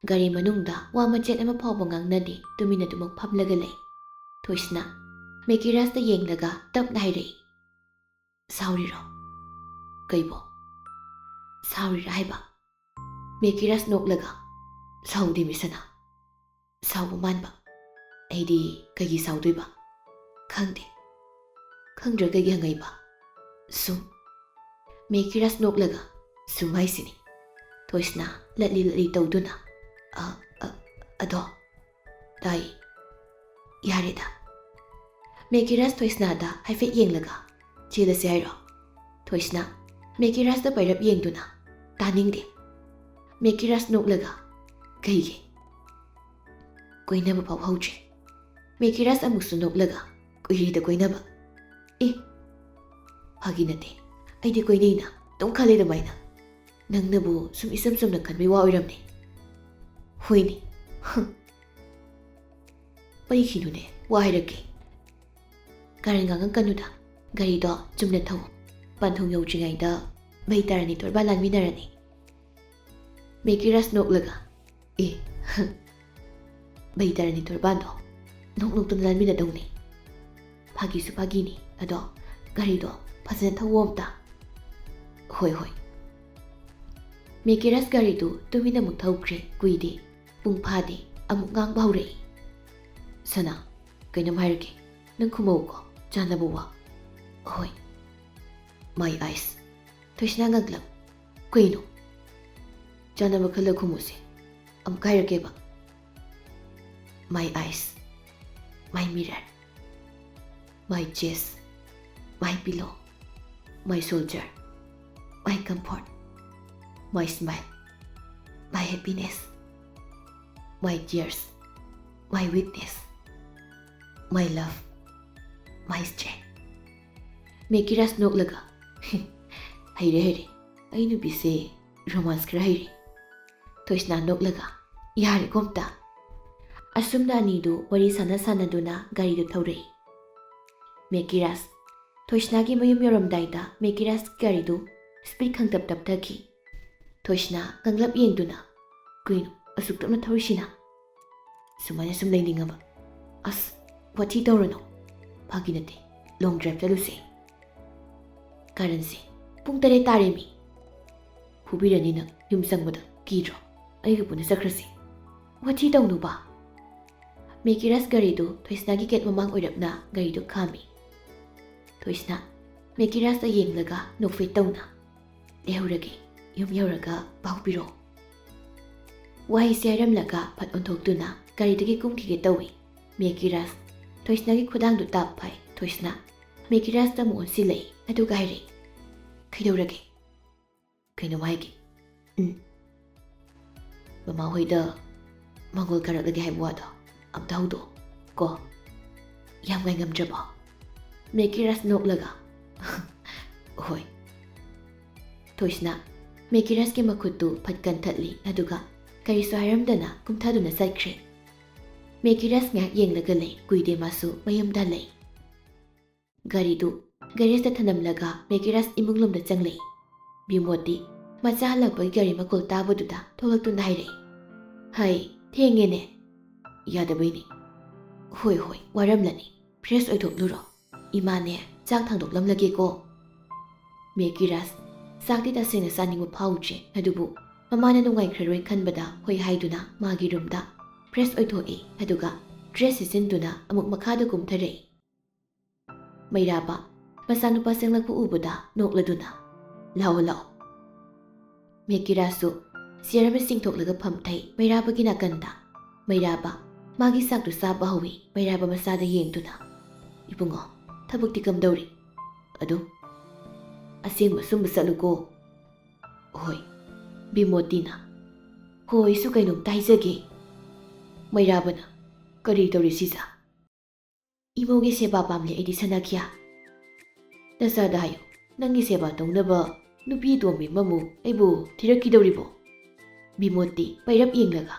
ꯒꯥꯔꯤ ꯃꯅꯨꯡꯗ ꯋꯥ ꯃꯆꯦꯠ ꯑꯃ ꯐꯥꯎꯕ ꯉꯥꯡꯅꯗꯦ, ꯇꯨꯃꯤꯟꯅ ꯑꯗꯨꯃꯛ ꯐꯝꯂꯒ ꯂꯩ꯫ ꯊꯣꯏꯁꯅꯥ ꯃꯦꯀꯤꯔꯥꯖꯇ ꯌꯦꯡꯂꯒ ꯇꯞꯅ ꯍꯥꯏꯔꯛꯏ, "ꯁꯥꯎꯔꯤꯔꯣ?" "ꯀꯩꯕꯣ? ꯁꯥꯎꯔꯤꯔꯥ ꯍꯥꯏꯕ?" ꯃꯦꯀꯤꯔꯥꯖ ꯅꯣꯛꯂꯒ, "ꯁꯥꯎꯗꯦ ꯃꯤꯁꯅꯥ, ꯁꯥꯎꯕ ꯃꯥꯟꯕ꯫ ꯑꯩꯗꯤ ꯀꯩꯒꯤ ꯁꯥꯎꯗꯣꯏꯕ? ꯈꯪꯗꯦ꯫ ꯈꯪꯗ꯭ꯔ ꯀꯩꯒꯤ ꯍꯪꯉꯛꯏꯕ? ꯁꯨꯝ꯫" ꯃꯦꯀꯤꯔꯥꯖ ꯅꯣꯛꯂꯒ, "ꯁꯨꯝ ꯍꯥꯏꯁꯤꯅꯤ꯫" ꯊꯣꯏꯁꯅꯥ ꯂꯠꯂꯤ ꯂꯠꯂꯤ ꯇꯧꯗꯨꯅ, "ꯑ, ꯑ, ꯑꯗꯣ?" "ꯇꯥꯏ꯫ ꯌꯥꯔꯦꯗ꯫" ꯃꯦꯀꯤꯔꯥꯖ ꯊꯣꯏꯁꯅꯥꯗ ꯍꯥꯏꯐꯦꯠ ꯌꯦꯡꯂꯒ, "ꯆꯦꯜꯂꯁꯦ ꯍꯥꯏꯔꯣ?" ꯊꯣꯏꯁꯅꯥ ꯃꯦꯀꯤꯔꯥꯖꯇ ꯄꯩꯔꯞ ꯌꯦꯡꯗꯨꯅ, "ꯇꯥꯅꯤꯡꯗꯦ꯫" ꯃꯦꯀꯤꯔꯥꯖ ꯅꯣꯛꯂꯒ, "ꯀꯩꯒꯤ? ꯀꯣꯏꯅꯕ ꯐꯥꯎ ꯍꯧꯗ꯭ꯔꯤ꯫" ꯃꯦꯀꯤꯔꯥꯖ ꯑꯃꯨꯛꯁꯨ ꯅꯣꯛꯂꯒ, "ꯀꯨꯏꯔꯦꯗ ꯀꯣꯏꯅꯕ꯫" "ꯑꯦ, ꯐꯥꯒꯤ ꯅꯠꯇꯦ, ꯑꯩꯗꯤ ꯀꯣꯏꯅꯩꯅ ꯑꯗꯨꯝ ꯈꯜꯂꯦ ꯑꯗꯨꯃꯥꯏꯅ꯫ ꯅꯪꯅꯕꯨ ꯁꯨꯝ ꯏꯆꯝ ꯆꯝꯅ ꯈꯟꯕꯩ ꯋꯥ ꯑꯣꯏꯔꯝꯅꯤ꯫" "ꯍꯣꯏꯅꯦ꯫" "ꯍꯝ꯫ ꯄꯩꯈꯤꯅꯨꯅꯦ, ꯋꯥ ꯍꯥꯏꯔꯛꯀꯦ꯫ ꯀꯥꯔꯟ ꯉꯥꯡꯉꯛꯀꯅꯨꯗ, ꯒꯥꯔꯤꯗꯣ ꯆꯨꯝꯅ ꯊꯧ꯫ ꯄꯟꯊꯨꯡ ꯌꯧꯗ꯭ꯔꯤꯉꯩꯗ ꯃꯩ ꯇꯥꯔꯅꯤ, ꯇꯣꯔꯕꯥꯟ ꯂꯥꯟꯃꯤꯟꯅꯔꯅꯤ꯫" ꯃꯦꯀꯤꯔꯥꯖ ꯅꯣꯛꯂꯒ, ꯑꯦ, ꯕꯩꯇꯔꯅꯤ ꯇꯣꯔꯕꯥꯟꯗꯣ ꯅꯣꯛ ꯅꯣꯛꯇꯅ ꯂꯥꯟꯃꯤꯟꯅꯗꯧꯅꯤ꯫ ꯐꯥꯒꯤꯁꯨ ꯐꯥꯒꯤꯅꯤ, ꯑꯗꯣ ꯒꯥꯔꯤꯗꯣ ꯐꯖꯅ ꯊꯧꯋꯣ ꯑꯝꯇ꯫ ꯍꯣꯏ, ꯍꯣꯏ꯫ ꯃꯦꯀꯤꯔꯥꯁ ꯒꯥꯔꯤꯗꯨ ꯇꯨꯃꯤꯟꯅ ꯑꯃꯨꯛ ꯊꯧꯈ꯭ꯔꯦ꯫ ꯀꯨꯏꯗꯦ, ꯄꯨꯡ ꯐꯥꯗꯦ, ꯑꯃꯨꯛ ꯉꯥꯡꯕ ꯍꯧꯔꯛꯏ꯫ "ꯁꯅꯥ, ꯀꯩꯅꯣꯝ ꯍꯥꯏꯔꯛꯀꯦ, ꯅꯪ ꯈꯨꯝꯃꯧꯀꯣ, ꯆꯥꯅꯕ ꯋꯥ꯫" "ꯍꯣꯏ꯫" "My eyes꯫" ꯊꯣꯏꯁꯅꯥ ꯉꯛꯂꯝ꯫ "ꯀꯩꯅꯣ?" "ꯆꯥꯅꯕ ꯈꯜꯂ ꯈꯨꯝꯃꯨꯁꯦ, ꯑꯃꯨꯛ ꯍꯥꯏꯔꯛꯀꯦꯕ꯫ My eyes, my mirror, my chest, my pillow, my soldier, my comfort, my smile, my happiness, my tears, my weakness, my love, my strength." ꯃꯦꯀꯤꯔꯥꯁ ꯅꯣꯛꯂꯒ, "ꯍꯩꯔꯦ, ꯍꯩꯔꯦ, ꯑꯩ ꯅꯨꯄꯤꯁꯦ ꯔꯣꯃꯥꯟꯁ ꯈꯔ ꯍꯩꯔꯦ꯫" ꯊꯣꯏꯁꯅꯥ ꯅꯣꯛꯂꯒ, "ꯌꯥꯔꯦꯀꯣ ꯑꯝꯇ?" ꯑꯁꯨꯝꯅ ꯑꯅꯤꯗꯨ ꯋꯥꯔꯤ ꯁꯥꯟꯅ ꯁꯥꯟꯅꯗꯨꯅ ꯒꯥꯔꯤꯗꯨ ꯊꯧꯔꯛꯏ꯫ ꯃꯦꯀꯤꯔꯥꯁ, ꯊꯣꯏꯁꯅꯥꯒꯤ ꯃꯌꯨꯝ ꯌꯧꯔꯝꯗꯥꯏꯗ ꯃꯦꯀꯤꯔꯥꯁꯀꯤ ꯒꯥꯔꯤꯗꯨ ꯁ꯭ꯄꯤꯗ ꯈꯪꯇꯞ ꯇꯞꯊꯈꯤ꯫ ꯊꯣꯏꯁꯅꯥ ꯉꯛꯂꯞ ꯌꯦꯡꯗꯨꯅ, "ꯀꯩꯅꯣ ꯑꯁꯨꯛ ꯇꯞꯅ ꯊꯧꯔꯤꯁꯤꯅ?" "ꯁꯨꯃꯥꯏꯅ ꯁꯨꯝ ꯂꯩꯅꯤꯡꯉꯕ?" "ꯑꯁ, ꯋꯥꯊꯤ ꯇꯧꯔꯅꯨ, ꯐꯥꯒꯤ ꯅꯠꯇꯦ, ꯂꯣꯡ ꯗ꯭ꯔꯥꯏꯚ ꯆꯠꯂꯨꯁꯦ꯫" "ꯀꯥꯔꯟꯁꯦ, ꯄꯨꯡ ꯇꯔꯦꯠ ꯇꯥꯔꯦꯃꯤ꯫ ꯐꯨꯕꯤꯔꯅꯤ ꯅꯪ, ꯌꯨꯝ ꯆꯪꯕꯗ ꯀꯤꯗ꯭ꯔꯣ? ꯑꯩꯒ ꯄꯨꯟꯅ ꯆꯠꯈ꯭ꯔꯁꯤ꯫" "ꯋꯥꯊꯤ ꯇꯧꯅꯨꯕ꯫" ꯃꯦꯀꯤꯔꯥꯁ ꯒꯥꯔꯤꯗꯨ ꯊꯣꯏꯁꯅꯥꯒꯤ ꯒꯦꯠ ꯃꯃꯥꯡ ꯑꯣꯏꯔꯞꯅ ꯒꯥꯔꯤꯗꯨ ꯈꯥꯝꯃꯤ꯫ ꯊꯣꯏꯁꯅꯥ ꯃꯦꯀꯤꯔꯥꯁꯇ ꯌꯦꯡꯂꯒ ꯅꯣꯛꯐꯦꯠ ꯇꯧꯅ, "ꯂꯩꯍꯧꯔꯒꯦ, ꯌꯨꯝ ꯌꯧꯔꯒ ꯄꯥꯎ ꯄꯤꯔꯛꯑꯣ꯫" ꯋꯥꯍꯩꯁꯦ ꯍꯥꯏꯔꯝꯂꯒ ꯐꯠ ꯑꯣꯟꯊꯣꯛꯇꯨꯅ ꯒꯥꯔꯤꯗꯒꯤ ꯀꯨꯝꯈꯤꯒꯦ ꯇꯧꯏ꯫ ꯃꯦꯀꯤꯔꯥꯁ ꯊꯣꯏꯁꯅꯥꯒꯤ ꯈꯨꯗꯥꯡꯗꯨ ꯇꯥꯞ ꯐꯥꯏ꯫ ꯊꯣꯏꯁꯅꯥ ꯃꯦꯀꯤꯔꯥꯁꯇ ꯑꯃꯨꯛ ꯑꯣꯟꯁꯤꯜꯂꯛꯏ, ꯑꯗꯨꯒ ꯍꯥꯏꯔꯛꯏ, "ꯀꯩꯗꯧꯔꯒꯦ?" "ꯀꯩꯅꯣꯝ ꯍꯥꯏꯒꯦ꯫" "ꯎꯝ, ꯃꯃꯥ ꯍꯣꯏꯗ ꯃꯪꯒꯣꯜ ꯀꯥꯔꯛꯂꯒꯦ ꯍꯥꯏꯕ ꯋꯥꯗꯣ ꯑꯝꯇ ꯍꯧꯗꯣꯛꯑꯣ ꯀꯣ꯫ ꯌꯥꯝ ꯉꯥꯏꯉꯝꯗ꯭ꯔꯕꯣ?" ꯃꯦꯀꯤꯔꯥꯁ ꯅꯣꯛꯂꯒ, "ꯍꯣꯏ꯫" ꯊꯣꯏꯁꯅꯥ ꯃꯦꯀꯤꯔꯥꯁꯀꯤ ꯃꯈꯨꯠꯇꯨ ꯐꯠ ꯀꯟꯊꯠꯂꯤ, ꯑꯗꯨꯒ ꯀꯔꯤꯁꯨ ꯍꯥꯏꯔꯝꯗꯅ ꯀꯨꯝꯊꯗꯨꯅ ꯆꯠꯈ꯭ꯔꯦ꯫ ꯃꯦꯀꯤꯔꯥꯁ ꯉꯥꯏꯍꯥꯛ ꯌꯦꯡꯂꯒ ꯂꯩ꯫ ꯀꯨꯏꯗꯦ ꯃꯥꯁꯨ ꯃꯌꯨꯝꯗ ꯂꯩ꯫ ꯒꯥꯔꯤꯗꯨ ꯒꯦꯔꯦꯖꯇ ꯊꯅꯝꯂꯒ ꯃꯦꯀꯤꯔꯥꯁ ꯏꯃꯨꯡꯂꯣꯝꯗ ꯆꯪꯂꯛꯏ꯫ ꯕꯤꯃꯣꯠꯇꯤ ꯃꯆꯥ ꯍꯜꯂꯛꯄꯒꯤ ꯒꯥꯔꯤ ꯃꯈꯣꯜ ꯇꯥꯕꯗꯨꯗ ꯊꯣꯛꯂꯛꯇꯨꯅ ꯍꯥꯏꯔꯛꯏ, "ꯍꯩ, ꯊꯦꯡꯉꯦꯅꯦ꯫ ꯌꯥꯗꯕꯩꯅꯤ꯫ ꯍꯣꯏ ꯍꯣꯏ, ꯋꯥꯔꯝꯂꯅꯤ꯫ ꯐ꯭ꯔꯦꯁ ꯑꯣꯏꯊꯣꯛꯂꯨꯔꯣ꯫ ꯏꯃꯥꯅꯦ, ꯆꯥꯛ ꯊꯥꯡꯗꯣꯛꯂꯝꯂꯒꯦꯀꯣ꯫" ꯃꯦꯀꯤꯔꯥꯁ ꯆꯥꯛꯇꯤ ꯇꯁꯦꯡꯅ ꯆꯥꯅꯤꯡꯕ ꯐꯥꯎꯗ꯭ꯔꯦ, ꯑꯗꯨꯕꯨ ꯃꯃꯥꯅ ꯅꯨꯡꯉꯥꯏꯈ꯭ꯔꯔꯣꯏ ꯈꯟꯕꯗ ꯍꯣꯏ ꯍꯥꯏꯗꯨꯅ ꯃꯥꯒꯤ ꯔꯨꯝꯗ ꯐ꯭ꯔꯦꯁ ꯑꯣꯏꯊꯣꯛꯏ, ꯑꯗꯨꯒ ꯗ꯭ꯔꯦꯁ ꯁꯦꯠꯆꯤꯟꯗꯨꯅ ꯑꯃꯨꯛ ꯃꯈꯥꯗ ꯀꯨꯝꯊꯔꯛꯏ꯫ ꯃꯩꯔꯥꯕ ꯃꯆꯥꯅꯨꯄꯥ ꯆꯪꯂꯛꯄ ꯎꯕꯗ ꯅꯣꯛꯂꯗꯨꯅ, "ꯂꯥꯛꯑꯣ, ꯂꯥꯛꯑꯣ꯫" ꯃꯦꯀꯤꯔꯥꯁꯁꯨ ꯆꯤꯌꯔ ꯑꯃ ꯆꯤꯡꯊꯣꯛꯂꯒ ꯐꯝꯊꯩ꯫ ꯃꯩꯔꯥꯕꯒꯤ ꯅꯥꯀꯟꯗ ꯃꯩꯔꯥꯕ ꯃꯥꯒꯤ ꯆꯥꯛꯇꯨ ꯆꯥꯕ ꯍꯧꯏ꯫ ꯃꯩꯔꯥꯕ ꯃꯆꯥꯗ ꯌꯦꯡꯗꯨꯅ, "ꯏꯕꯨꯡꯉꯣ, ꯊꯕꯛꯇꯤ ꯀꯝꯗꯧꯔꯤ? ꯑꯗꯨꯝ ꯑꯁꯦꯡꯕ ꯁꯨꯝꯕ ꯆꯠꯂꯨꯀꯣ꯫" "ꯍꯣꯏ꯫" ꯕꯤꯃꯣꯇꯤꯅ, "ꯍꯣ, ꯑꯩꯁꯨ ꯀꯩꯅꯣꯝꯇ ꯍꯥꯏꯖꯒꯦ꯫" ꯃꯩꯔꯥꯕꯅ, "ꯀꯔꯤ ꯇꯧꯔꯤ ꯁꯤꯖ?" "ꯏꯃꯧꯒꯤ ꯁꯦꯕꯥ ꯄꯥꯝꯂꯦ ꯑꯩꯗꯤ, ꯁꯅꯥꯈꯤꯌꯥ꯫ ꯅꯆꯥꯗ ꯍꯥꯏꯌꯨ, ꯅꯪꯒꯤ ꯁꯦꯕꯥ ꯇꯧꯅꯕ ꯅꯨꯄꯤ ꯑꯇꯣꯝꯕꯤ ꯑꯃꯃꯨꯛ ꯑꯩꯕꯨ ꯊꯤꯔꯛꯈꯤꯗꯧꯔꯤꯕꯣ?" ꯕꯤꯃꯣꯇꯤ ꯄꯩꯔꯞ ꯌꯦꯡꯂꯒ,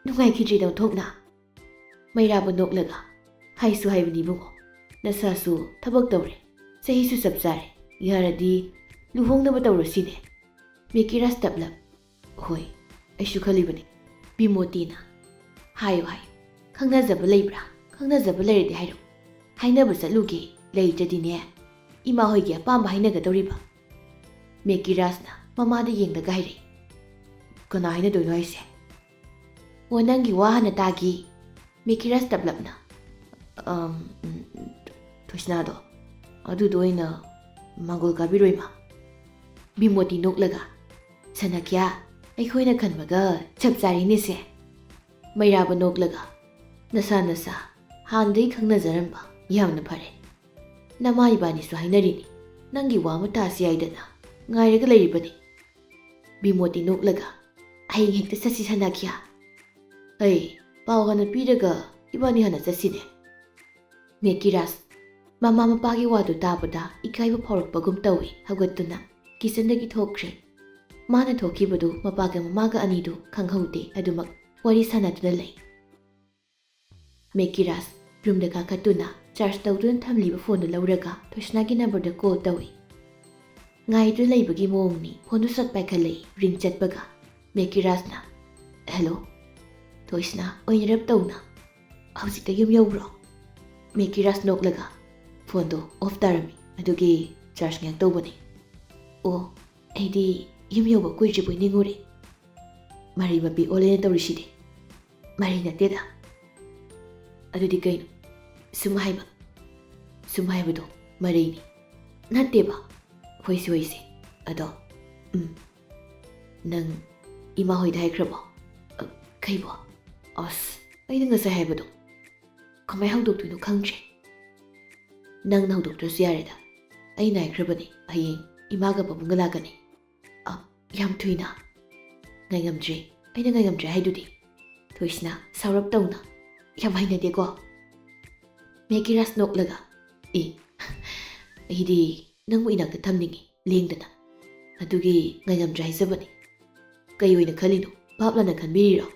"ꯅꯨꯡꯉꯥꯏꯈꯤꯗ꯭ꯔꯦꯗ ꯑꯣꯟꯊꯣꯛꯅ꯫" ꯃꯩꯔꯥꯕ ꯅꯣꯛꯂꯒ, "ꯍꯥꯏꯁꯨ ꯍꯥꯏꯕꯅꯤ ꯏꯕꯨꯡꯉꯣ, ꯅꯁꯥꯁꯨ ꯊꯕꯛ ꯇꯧꯔꯦ, ꯆꯍꯤꯁꯨ ꯆꯞ ꯆꯥꯔꯦ, ꯌꯥꯔꯗꯤ ꯂꯨꯍꯣꯡꯅꯕ ꯇꯧꯔꯁꯤꯅꯦ꯫" ꯃꯦꯀꯤꯔꯥꯁ ꯇꯞꯂꯞ, "ꯍꯣꯏ, ꯑꯩꯁꯨ ꯈꯜꯂꯤꯕꯅꯤ꯫" ꯕꯤꯃꯣꯇꯤꯅ, "ꯍꯥꯏꯌꯨ, ꯍꯥꯏꯌꯨ, ꯈꯪꯅꯖꯕ ꯂꯩꯕ꯭ꯔꯥ? ꯈꯪꯅꯖꯕ ꯂꯩꯔꯗꯤ ꯍꯥꯏꯔꯛꯎ꯫ ꯍꯥꯏꯅꯕ ꯆꯠꯂꯨꯒꯦ, ꯂꯩꯇ꯭ꯔꯗꯤꯅꯦ ꯏꯃꯥ ꯍꯣꯏꯒꯤ ꯑꯄꯥꯝꯕ ꯍꯥꯏꯅꯒꯗꯧꯔꯤꯕ꯫" ꯃꯦꯀꯤꯔꯥꯁꯅ ꯃꯃꯥꯗ ꯌꯦꯡꯂꯒ ꯍꯥꯏꯔꯛꯏ, "ꯀꯅꯥ ꯍꯥꯏꯅꯗꯣꯏꯅꯣ ꯍꯥꯏꯁꯦ?" "ꯑꯣ, ꯅꯪꯒꯤ ꯋꯥ ꯍꯥꯟꯅ ꯇꯥꯒꯦ꯫" ꯃꯦꯀꯤꯔꯥꯁ ꯇꯞꯂꯞꯅ, "ꯑꯝ, ꯎꯝ, ꯊꯣꯏꯁꯅꯥꯗꯣ, ꯑꯗꯨꯗꯣ ꯑꯣꯏꯅ ꯃꯥꯡꯒꯣꯜ ꯀꯥꯕꯤꯔꯣ ꯏꯃꯥ꯫" ꯕꯤꯃꯣꯇꯤ ꯅꯣꯛꯂꯒ, "ꯁꯅꯥꯈꯤꯌꯥ, ꯑꯩꯈꯣꯏꯅ ꯈꯟꯕꯒ ꯆꯞ ꯆꯥꯔꯤꯅꯦꯁꯦ꯫" ꯃꯩꯔꯥꯕ ꯅꯣꯛꯂꯒ, "ꯅꯁꯥ ꯅꯁꯥ ꯍꯥꯟꯅꯗꯒꯤ ꯈꯪꯅꯖꯔꯝꯕ ꯌꯥꯝꯅ ꯐꯔꯦ꯫ ꯅꯃꯥ ꯏꯕꯥꯅꯤꯁꯨ ꯍꯥꯏꯅꯔꯤꯅꯤ, ꯅꯪꯒꯤ ꯋꯥ ꯑꯃ ꯇꯥꯁꯤ ꯍꯥꯏꯗꯅ ꯉꯥꯏꯔꯒ ꯂꯩꯔꯤꯕꯅꯤ꯫" ꯕꯤꯃꯣꯇꯤ ꯅꯣꯛꯂꯒ, "ꯍꯌꯦꯡ ꯍꯦꯛꯇ ꯆꯠꯁꯤ ꯁꯅꯥꯈꯤꯌꯥ꯫ ꯑꯩ ꯄꯥꯎ ꯍꯥꯟꯅ ꯄꯤꯔꯒ ꯏꯕꯥꯅꯤ ꯍꯥꯟꯅ ꯆꯠꯁꯤꯅꯦ꯫" ꯃꯦꯀꯤꯔꯥꯁ ꯃꯃꯥ ꯃꯄꯥꯒꯤ ꯋꯥꯗꯨ ꯇꯥꯕꯗ ꯏꯀꯥꯏꯕ ꯐꯥꯎꯔꯛꯄꯒꯨꯝ ꯇꯧꯏ꯫ ꯍꯧꯒꯠꯇꯨꯅ ꯀꯤꯆꯟꯗꯒꯤ ꯊꯣꯛꯈ꯭ꯔꯦ꯫ ꯃꯥꯅ ꯊꯣꯛꯈꯤꯕꯗꯨ ꯃꯄꯥꯒ ꯃꯃꯥꯒ ꯑꯅꯤꯗꯨ ꯈꯪꯍꯧꯗꯦ꯫ ꯑꯗꯨꯃꯛ ꯋꯥꯔꯤ ꯁꯥꯟꯅꯗꯨꯅ ꯂꯩ꯫ ꯃꯦꯀꯤꯔꯥꯁ ꯔꯨꯝꯗ ꯀꯥꯈꯠꯇꯨꯅ ꯆꯥꯔꯖ ꯇꯧꯗꯨꯅ ꯊꯝꯂꯤꯕ ꯐꯣꯟꯗꯨ ꯂꯧꯔꯒ ꯊꯣꯏꯁꯅꯥꯒꯤ ꯅꯝꯕꯔꯗ ꯀꯣꯜ ꯇꯧꯏ꯫ ꯉꯥꯏꯗꯨꯅ ꯂꯩꯕꯒꯤ ꯃꯑꯣꯡꯅꯤ꯫ ꯐꯣꯟꯗꯨ ꯁꯠ ꯄꯥꯏꯈꯠꯂꯛꯏ꯫ ꯔꯤꯡ ꯆꯠꯄꯒ ꯃꯦꯀꯤꯔꯥꯁꯅ, "ꯍꯦꯜꯂꯣ, ꯊꯣꯏꯁꯅꯥ ꯑꯣꯏꯅꯔꯞ ꯇꯧꯅ, "ꯍꯧꯖꯤꯛꯇ ꯌꯨꯝ ꯌꯧꯕ꯭ꯔꯣ?" ꯃꯦꯀꯤꯔꯥꯖ ꯅꯣꯛꯂꯒ, "ꯐꯣꯟꯗꯣ ꯑꯣꯐ ꯇꯥꯔꯝꯃꯤ, ꯑꯗꯨꯒꯤ ꯆꯥꯔꯖ ꯉꯥꯏꯍꯥꯛ ꯇꯧꯕꯅꯤ꯫" "ꯑꯣ, ꯑꯩꯗꯤ ꯌꯨꯝ ꯌꯧꯕ ꯀꯨꯏꯗ꯭ꯔꯤꯕꯣꯏ ꯅꯤꯡꯉꯨꯔꯦ꯫ ꯃꯔꯩ ꯃꯄꯤ ꯑꯣꯜꯂꯦꯅ ꯇꯧꯔꯤꯁꯤꯗꯤ꯫ ꯃꯔꯩ ꯅꯠꯇꯦꯗ꯫" "ꯑꯗꯨꯗꯤ ꯀꯩꯅꯣ?" "ꯁꯨꯝ ꯍꯥꯏꯕ, ꯁꯨꯝ ꯍꯥꯏꯕꯗꯣ ꯃꯔꯩꯅꯤ꯫" "ꯅꯠꯇꯦꯕ꯫" "ꯍꯣꯏꯁꯦ, ꯍꯣꯏꯁꯦ꯫ ꯑꯗꯣ, ꯎꯝ, ꯅꯪ ꯏꯃꯥ ꯍꯣꯏꯗ ꯍꯥꯏꯈ꯭ꯔꯕꯣ?" "ꯑ, ꯀꯩꯕꯣ?" "ꯑꯁ, ꯑꯩꯅ ꯉꯁꯥꯏ ꯍꯥꯏꯕꯗꯣ ꯀꯃꯥꯏ ꯍꯧꯗꯣꯛꯇꯣꯏꯅꯣ ꯈꯪꯗ꯭ꯔꯦ꯫" "ꯅꯪꯅ ꯍꯧꯗꯣꯛꯇ꯭ꯔꯁꯨ ꯌꯥꯔꯦꯗ꯫ ꯑꯩꯅ ꯍꯥꯏꯈ꯭ꯔꯕꯅꯤ, ꯍꯌꯦꯡ ꯏꯃꯥꯒ ꯄꯥꯕꯨꯡꯒ ꯂꯥꯛꯀꯅꯤ꯫" "ꯑ, ꯌꯥꯝ ꯊꯨꯏꯅ꯫" "ꯉꯥꯏꯉꯝꯗ꯭ꯔꯦ, ꯑꯩꯅ ꯉꯥꯏꯉꯝꯗ꯭ꯔꯦ ꯍꯥꯏꯗꯨꯗꯤ꯫" ꯊꯣꯏꯁꯅꯥ ꯁꯥꯎꯔꯞ ꯇꯧꯅ, "ꯌꯥꯝ ꯍꯩꯅꯗꯦꯀꯣ꯫" ꯃꯦꯀꯤꯔꯥꯖ ꯅꯣꯛꯂꯒ, "ꯑꯦ, ꯑꯩꯗꯤ ꯅꯪꯕꯨ ꯏꯅꯥꯛꯇ ꯊꯝꯅꯤꯡꯉꯤ, ꯂꯦꯡꯗꯅ꯫ ꯑꯗꯨꯒꯤ ꯉꯥꯏꯉꯝꯗ꯭ꯔꯦ ꯍꯥꯏꯖꯕꯅꯤ꯫ ꯀꯩ ꯑꯣꯏꯅ ꯈꯜꯂꯤꯅꯣ? ꯚꯥꯞ ꯂꯥꯟꯅ ꯈꯟꯕꯤꯔꯤꯔꯣ?"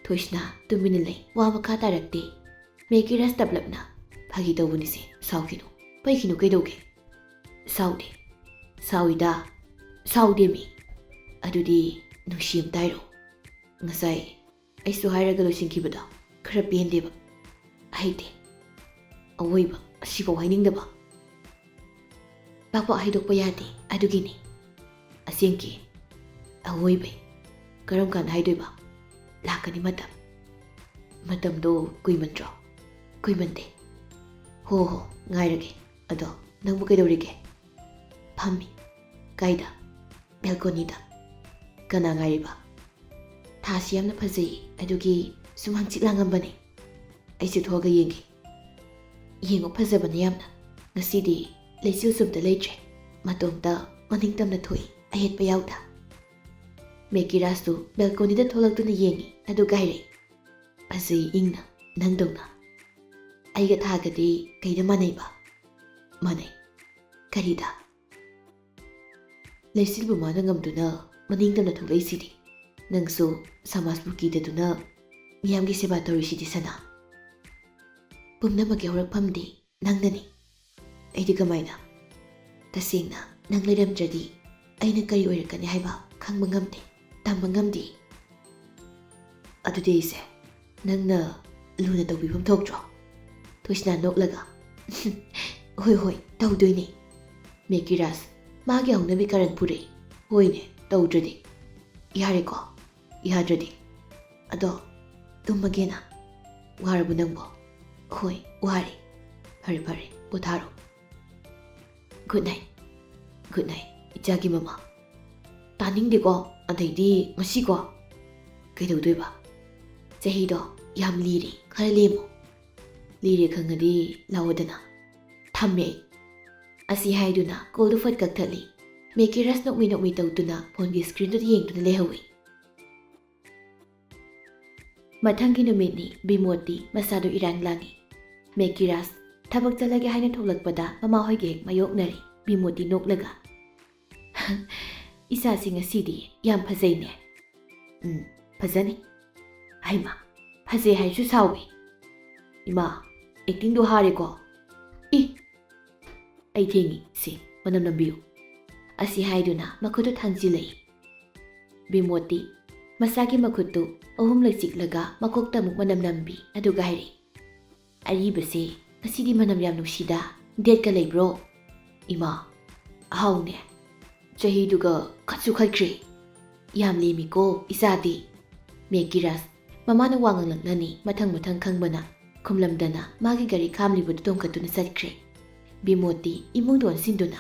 ꯊꯣꯏꯁꯅꯥ ꯇꯨꯃꯤꯟꯅ ꯂꯩ, ꯋꯥ ꯃꯈꯥ ꯇꯥꯔꯛꯇꯦ꯫ ꯃꯦꯀꯤꯔꯥꯖ ꯇꯞꯂꯞꯅ, "ꯐꯥꯒꯤ ꯇꯧꯕꯅꯤꯁꯦ, ꯁꯥꯎꯈꯤꯅꯨ꯫ ꯄꯩꯈꯤꯅꯨ, ꯀꯩꯗꯧꯒꯦ?" "ꯁꯥꯎꯗꯦ, ꯁꯥꯎꯏꯗ, ꯁꯥꯎꯗꯦ ꯃꯤ꯫ ꯑꯗꯨꯗꯤ ꯅꯨꯡꯁꯤ ꯑꯝꯇ ꯍꯥꯏꯔꯛꯑꯣ꯫ ꯉꯁꯥꯏ ꯑꯩꯁꯨ ꯍꯥꯏꯔꯒ ꯂꯣꯏꯁꯤꯟꯈꯤꯕꯗꯣ ꯈꯔ ꯄꯦꯟꯗꯦꯕ꯫ ꯍꯩꯇꯦ꯫ ꯑꯋꯣꯏꯕ ꯑꯁꯤꯐꯥꯎ ꯍꯥꯏꯅꯤꯡꯗꯕ꯫ ꯄꯥꯛ ꯄꯥꯛ ꯍꯥꯏꯗꯣꯛꯄ ꯌꯥꯗꯦ, ꯑꯗꯨꯒꯤꯅꯤ꯫" "ꯑꯁꯦꯡꯀꯤ? ꯑꯋꯣꯏꯕꯩ? ꯀꯔꯝ ꯀꯥꯟꯗ ꯍꯥꯏꯗꯣꯏꯕ?" "ꯂꯥꯛꯀꯅꯤ ꯃꯇꯝ꯫" "ꯃꯇꯝꯗꯣ ꯀꯨꯏꯃꯟꯗ꯭ꯔꯣ?" "ꯀꯨꯏꯃꯟꯗꯦ꯫" "ꯍꯣ ꯍꯣ, ꯉꯥꯏꯔꯒꯦ꯫ ꯑꯗꯣ ꯅꯪꯕꯨ ꯀꯩꯗꯧꯔꯤꯒꯦ?" "ꯐꯝꯃꯤ꯫" "ꯀꯥꯏꯗ?" "ꯕꯦꯜꯀꯣꯅꯤꯗ꯫" "ꯀꯅꯥ ꯉꯥꯏꯔꯤꯕ?" "ꯊꯥꯁꯤ ꯌꯥꯝꯅ ꯐꯖꯩ, ꯑꯗꯨꯒꯤ ꯁꯨꯝ ꯍꯪꯆꯤꯠ ꯂꯥꯡꯉꯝꯕꯅꯦ꯫" "ꯑꯩꯁꯨ ꯊꯣꯛꯑꯒ ꯌꯦꯡꯒꯦ꯫" "ꯌꯦꯡꯉꯨ, ꯐꯖꯕꯅꯦ ꯌꯥꯝꯅ꯫ ꯉꯁꯤꯗꯤ ꯂꯩꯆꯤꯜꯁꯨ ꯑꯝꯇ ꯂꯩꯇ꯭ꯔꯦ꯫ ꯃꯇꯣꯝꯇ ꯃꯅꯤꯡ ꯇꯝꯅ ꯊꯣꯛꯏ, ꯑꯌꯦꯠꯄ ꯌꯥꯎꯗ꯫" ꯃꯦꯀꯤꯔꯥꯖꯇꯨ ꯕꯦꯜꯀꯣꯅꯤꯗ ꯊꯣꯛꯂꯛꯇꯨꯅ ꯌꯦꯡꯉꯤ, ꯑꯗꯨꯒ ꯍꯥꯏꯔꯛꯏ, "ꯐꯖꯩ ꯏꯪꯅ, ꯅꯪꯗꯧꯅ꯫" "ꯑꯩꯒ ꯊꯥꯒꯗꯤ ꯀꯩꯗ ꯃꯥꯟꯅꯩꯕ?" "ꯃꯥꯟꯅꯩ꯫" "ꯀꯔꯤꯗ?" "ꯂꯩꯆꯤꯜꯕꯨ ꯃꯥꯅ ꯉꯝꯗꯨꯅ ꯃꯅꯤꯡ ꯇꯝꯅ ꯊꯣꯛꯂꯛꯏꯁꯤꯗꯤ꯫ ꯅꯪꯁꯨ ꯁꯃꯥꯖꯄꯨ ꯀꯤꯗꯗꯨꯅ ꯃꯤꯌꯥꯝꯒꯤ ꯁꯦꯕꯥ ꯇꯧꯔꯤꯁꯤꯗꯤ, ꯁꯅꯥ꯫ ꯄꯨꯝꯅꯃꯛꯀꯤ ꯍꯧꯔꯛꯐꯝꯗꯤ ꯅꯪꯅꯅꯤ꯫" "ꯑꯩꯗꯤ ꯀꯃꯥꯏꯅ?" "ꯇꯁꯦꯡꯅ ꯅꯪ ꯂꯩꯔꯝꯗ꯭ꯔꯗꯤ ꯑꯩꯅ ꯀꯔꯤ ꯑꯣꯏꯔꯛꯀꯅꯤ ꯍꯥꯏꯕ ꯈꯪꯕ ꯉꯝꯗꯦ, ꯇꯝꯕ ꯉꯝꯗꯦ꯫" ꯑꯗꯨꯗꯤ ꯑꯩꯁꯦ ꯅꯪꯅ ꯂꯨꯅ ꯇꯧꯕꯤꯐꯝ ꯊꯣꯛꯇ꯭ꯔꯣ? ꯊꯣꯏꯁꯅꯥ ꯅꯣꯛꯂꯒ, "ꯍꯣꯏ, ꯍꯣꯏ, ꯇꯧꯗꯣꯏꯅꯦ꯫ ꯃꯦꯀꯤꯔꯥꯁ, ꯃꯥꯒꯤ ꯍꯧꯅꯕꯤ ꯀꯔꯟ ꯄꯨꯔꯛꯏ꯫ ꯍꯣꯏꯅꯦ, ꯇꯧꯗ꯭ꯔꯗꯤ꯫ ꯌꯥꯔꯦꯀꯣ? ꯌꯥꯗ꯭ꯔꯗꯤ꯫ ꯑꯗꯣ, ꯇꯨꯝꯃꯒꯦꯅ꯫ ꯋꯥꯔꯕꯣ ꯅꯪꯕꯣ?" "ꯍꯣꯏ, ꯋꯥꯔꯦ꯫ ꯐꯔꯦ, ꯐꯔꯦ, ꯄꯣꯊꯥꯔꯣ꯫ ꯒꯨꯗ ꯅꯥꯏꯠ, ꯒꯨꯗ ꯅꯥꯏꯠ, ꯏꯆꯥꯒꯤ ꯃꯃꯥ꯫ ꯇꯥꯅꯤꯡꯗꯦꯀꯣ, ꯑꯗꯩꯗꯤ ꯉꯁꯤꯀꯣ꯫ ꯀꯩꯗꯧꯗꯣꯏꯕ? ꯆꯍꯤꯗꯣ ꯌꯥꯝ ꯂꯤꯔꯦ, ꯈꯔ ꯂꯦꯝꯃꯣ꯫ ꯂꯤꯔꯦ ꯈꯪꯉꯗꯤ ꯂꯥꯛꯑꯣꯗꯅ꯫ ꯊꯝꯃꯦ ꯑꯩ꯫" ꯑꯁꯤ ꯍꯥꯏꯗꯨꯅ ꯀꯣꯜꯗꯨ ꯐꯠ ꯀꯛꯊꯠꯂꯤ꯫ ꯃꯦꯀꯤꯔꯥꯁ ꯅꯣꯛꯃꯤ ꯅꯣꯛꯃꯤ ꯇꯧꯗꯨꯅ ꯐꯣꯟꯒꯤ ꯁ꯭ꯀ꯭ꯔꯤꯟꯗꯨꯗ ꯌꯦꯡꯗꯨꯅ ꯂꯩꯍꯧꯏ꯫ ꯃꯊꯪꯒꯤ ꯅꯨꯃꯤꯠꯅꯤ꯫ ꯕꯤꯃꯣꯇꯤ ꯃꯁꯥꯗꯨ ꯏꯔꯥꯡ ꯂꯥꯡꯏ꯫ ꯃꯦꯀꯤꯔꯥꯁ ꯊꯕꯛ ꯆꯠꯂꯒꯦ ꯍꯥꯏꯅ ꯊꯣꯛꯂꯛꯄꯗ ꯃꯃꯥ ꯍꯣꯏꯒ ꯍꯦꯛ ꯃꯥꯌꯣꯛꯅꯔꯤ꯫ ꯕꯤꯃꯣꯇꯤ ꯅꯣꯛꯂꯒ, "ꯏꯆꯥꯁꯤ ꯉꯁꯤꯗꯤ ꯌꯥꯝ ꯐꯖꯩꯅꯦ꯫" "ꯎꯝ, ꯐꯖꯅꯤ꯫" "ꯍꯩꯃꯥ, ꯐꯖꯩ ꯍꯥꯏꯁꯨ ꯁꯥꯎꯏ꯫ ꯏꯃꯥ, ꯑꯦꯛꯇꯤꯡꯗꯣ ꯍꯥꯔꯦꯀꯣ꯫ ꯏ, ꯑꯩ ꯊꯦꯡꯉꯤ, ꯁꯤ ꯃꯅꯝ ꯅꯝꯕꯤꯌꯨ꯫" ꯑꯁꯤ ꯍꯥꯏꯗꯨꯅ ꯃꯈꯨꯠꯇꯨ ꯊꯥꯡꯖꯤꯜꯂꯛꯏ꯫ ꯕꯤꯃꯣꯇꯤ ꯃꯁꯥꯒꯤ ꯃꯈꯨꯠꯇꯨ ꯑꯍꯨꯝꯂꯛ ꯆꯤꯛꯂꯒ ꯃꯀꯣꯛꯇ ꯑꯃꯨꯛ ꯃꯅꯝ ꯅꯝꯕꯤ, ꯑꯗꯨꯒ ꯍꯥꯏꯔꯛꯏ, "ꯑꯔꯤꯕꯁꯦ ꯉꯁꯤꯗꯤ ꯃꯅꯝ ꯌꯥꯝ ꯅꯨꯡꯁꯤꯗ, ꯗꯦꯠꯀ ꯂꯩꯕ꯭ꯔꯣ?" "ꯏꯃꯥ, ꯑꯍꯥꯎꯅꯦ꯫ ꯆꯍꯤꯗꯨꯒ ꯈꯠꯁꯨ ꯈꯠꯈ꯭ꯔꯦ꯫ ꯌꯥꯝ ꯂꯦꯝꯃꯤꯀꯣ ꯏꯆꯥꯗꯤ꯫" ꯃꯦꯀꯤꯔꯥꯁ ꯃꯃꯥꯅ ꯋꯥ ꯉꯥꯡꯂꯛꯂꯅꯤ ꯃꯊꯪ ꯃꯊꯪ ꯈꯪꯕꯅ ꯈꯨꯝꯂꯝꯗꯅ ꯃꯥꯒꯤ ꯒꯥꯔꯤ ꯈꯥꯝꯂꯤꯕꯗꯨ ꯇꯣꯡꯈꯠꯇꯨꯅ ꯆꯠꯈ꯭ꯔꯦ꯫ ꯕꯤꯃꯣꯇꯤ ꯏꯃꯨꯡꯗ ꯑꯣꯟꯁꯤꯟꯗꯨꯅ,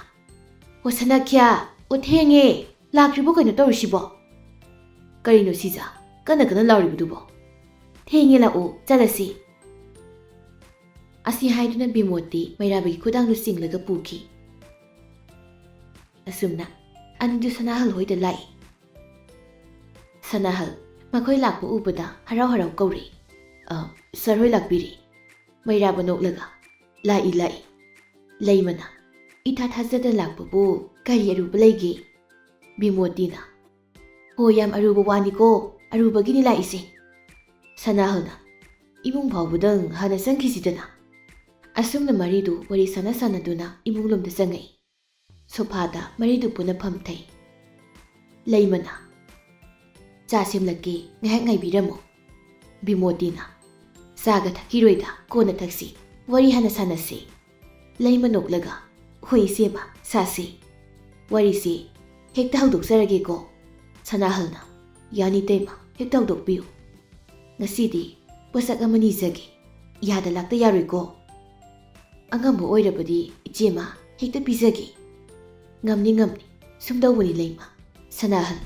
"ꯑꯣ ꯁꯅꯥꯈ꯭ꯌꯥ, ꯑꯣ ꯊꯦꯡꯉꯦ, ꯂꯥꯛꯇ꯭ꯔꯤꯕꯣ ꯀꯩꯅꯣ ꯇꯧꯔꯤꯁꯤꯕꯣ? ꯀꯔꯤꯅꯣ ꯁꯤꯖ ꯀꯟꯅ ꯀꯟꯅ ꯂꯥꯎꯔꯤꯕꯗꯨꯕꯣ? ꯊꯦꯡꯉꯦ, ꯂꯥꯛꯑꯣ, ꯆꯠꯂꯁꯤ꯫" ꯑꯁꯤ ꯍꯥꯏꯗꯨꯅ ꯕꯤꯃꯣꯇꯤ ꯃꯩꯔꯥꯕꯒꯤ ꯈꯨꯗꯥꯡꯗꯨ ꯆꯤꯡꯂꯒ ꯄꯨꯈꯤ꯫ ꯑꯁꯨꯝꯅ ꯑꯅꯤꯗꯨ ꯁꯅꯥꯍꯜ ꯍꯣꯏꯗ ꯂꯥꯛꯏ꯫ ꯁꯅꯥꯍꯜ ꯃꯈꯣꯏ ꯂꯥꯛꯄ ꯎꯕꯗ ꯍꯔꯥꯎ ꯍꯔꯥꯎ ꯀꯧꯔꯛꯏ꯫ "ꯑ, ꯁꯔ ꯍꯣꯏ ꯂꯥꯛꯄꯤꯔꯦ꯫" ꯃꯩꯔꯥꯕ ꯅꯣꯛꯂꯒ, "ꯂꯥꯛꯏ, ꯂꯥꯛꯏ꯫" ꯂꯩꯃꯅ, "ꯏꯊꯥ ꯊꯥꯖꯗꯅ ꯂꯥꯛꯄꯕꯨ ꯀꯔꯤ ꯑꯔꯨꯕ ꯂꯩꯒꯦ?" ꯕꯤꯃꯣꯇꯤꯅ, "ꯍꯣ, ꯌꯥꯝ ꯑꯔꯨꯕ ꯋꯥꯅꯤꯀꯣ, ꯑꯔꯨꯕꯒꯤꯅꯤ ꯂꯥꯛꯏꯁꯦ꯫" ꯁꯅꯥꯍꯜꯅ, "ꯏꯃꯨꯡ ꯐꯥꯎꯕꯗꯪ ꯍꯥꯟꯅ ꯆꯪꯈꯤꯁꯤꯗꯅ꯫" ꯑꯁꯨꯝꯅ ꯃꯔꯤꯗꯨ ꯋꯥꯔꯤ ꯁꯥꯟꯅ ꯁꯥꯟꯅꯗꯨꯅ ꯏꯃꯨꯡꯂꯣꯝꯗ ꯆꯪꯉꯛꯏ꯫ ꯁꯣꯐꯥꯗ ꯃꯔꯤꯗꯨ ꯄꯨꯟꯅ ꯐꯝꯊꯩ꯫ ꯂꯩꯃꯅ, "ꯆꯥ ꯁꯦꯝꯂꯛꯀꯦ, ꯉꯥꯏꯍꯥꯛ ꯉꯥꯏꯕꯤꯔꯝꯃꯨ꯫" ꯕꯤꯃꯣꯇꯤꯅ, "ꯆꯥꯒ ꯊꯛꯈꯤꯔꯣꯏꯗ, ꯀꯣꯟꯅ ꯊꯛꯁꯤ, ꯋꯥꯔꯤ ꯍꯥꯟꯅ ꯁꯥꯟꯅꯁꯤ"꯫ ꯂꯩꯃ ꯅꯣꯛꯂꯒ, "ꯍꯣꯏ ꯏꯆꯦꯃ, ꯁꯥꯁꯤ꯫ ꯋꯥꯔꯤꯁꯤ ꯍꯦꯛꯇ ꯍꯧꯗꯣꯛꯆꯔꯒꯦꯀꯣ"꯫ ꯁꯅꯥꯍꯜꯅ, "ꯌꯥꯅꯤ ꯏꯇꯩꯃ, ꯍꯦꯛꯇ ꯍꯧꯗꯣꯛꯄꯤꯌꯨ꯫ ꯉꯁꯤꯗꯤ ꯄꯣꯠꯁꯛ ꯑꯃ ꯅꯤꯖꯒꯦ꯫ ꯌꯥꯗ ꯂꯥꯛꯇ ꯌꯥꯔꯣꯏꯀꯣ꯫ ꯑꯉꯝꯕ ꯑꯣꯏꯔꯕꯗꯤ ꯏꯆꯦꯃ ꯍꯦꯛꯇ ꯄꯤꯖꯒꯦ"꯫ "ꯉꯝꯅꯤ, ꯉꯝꯅꯤ꯫ ꯁꯨꯝꯗꯧꯕꯅꯤ ꯂꯩꯃ꯫ ꯁꯅꯥꯍꯜ,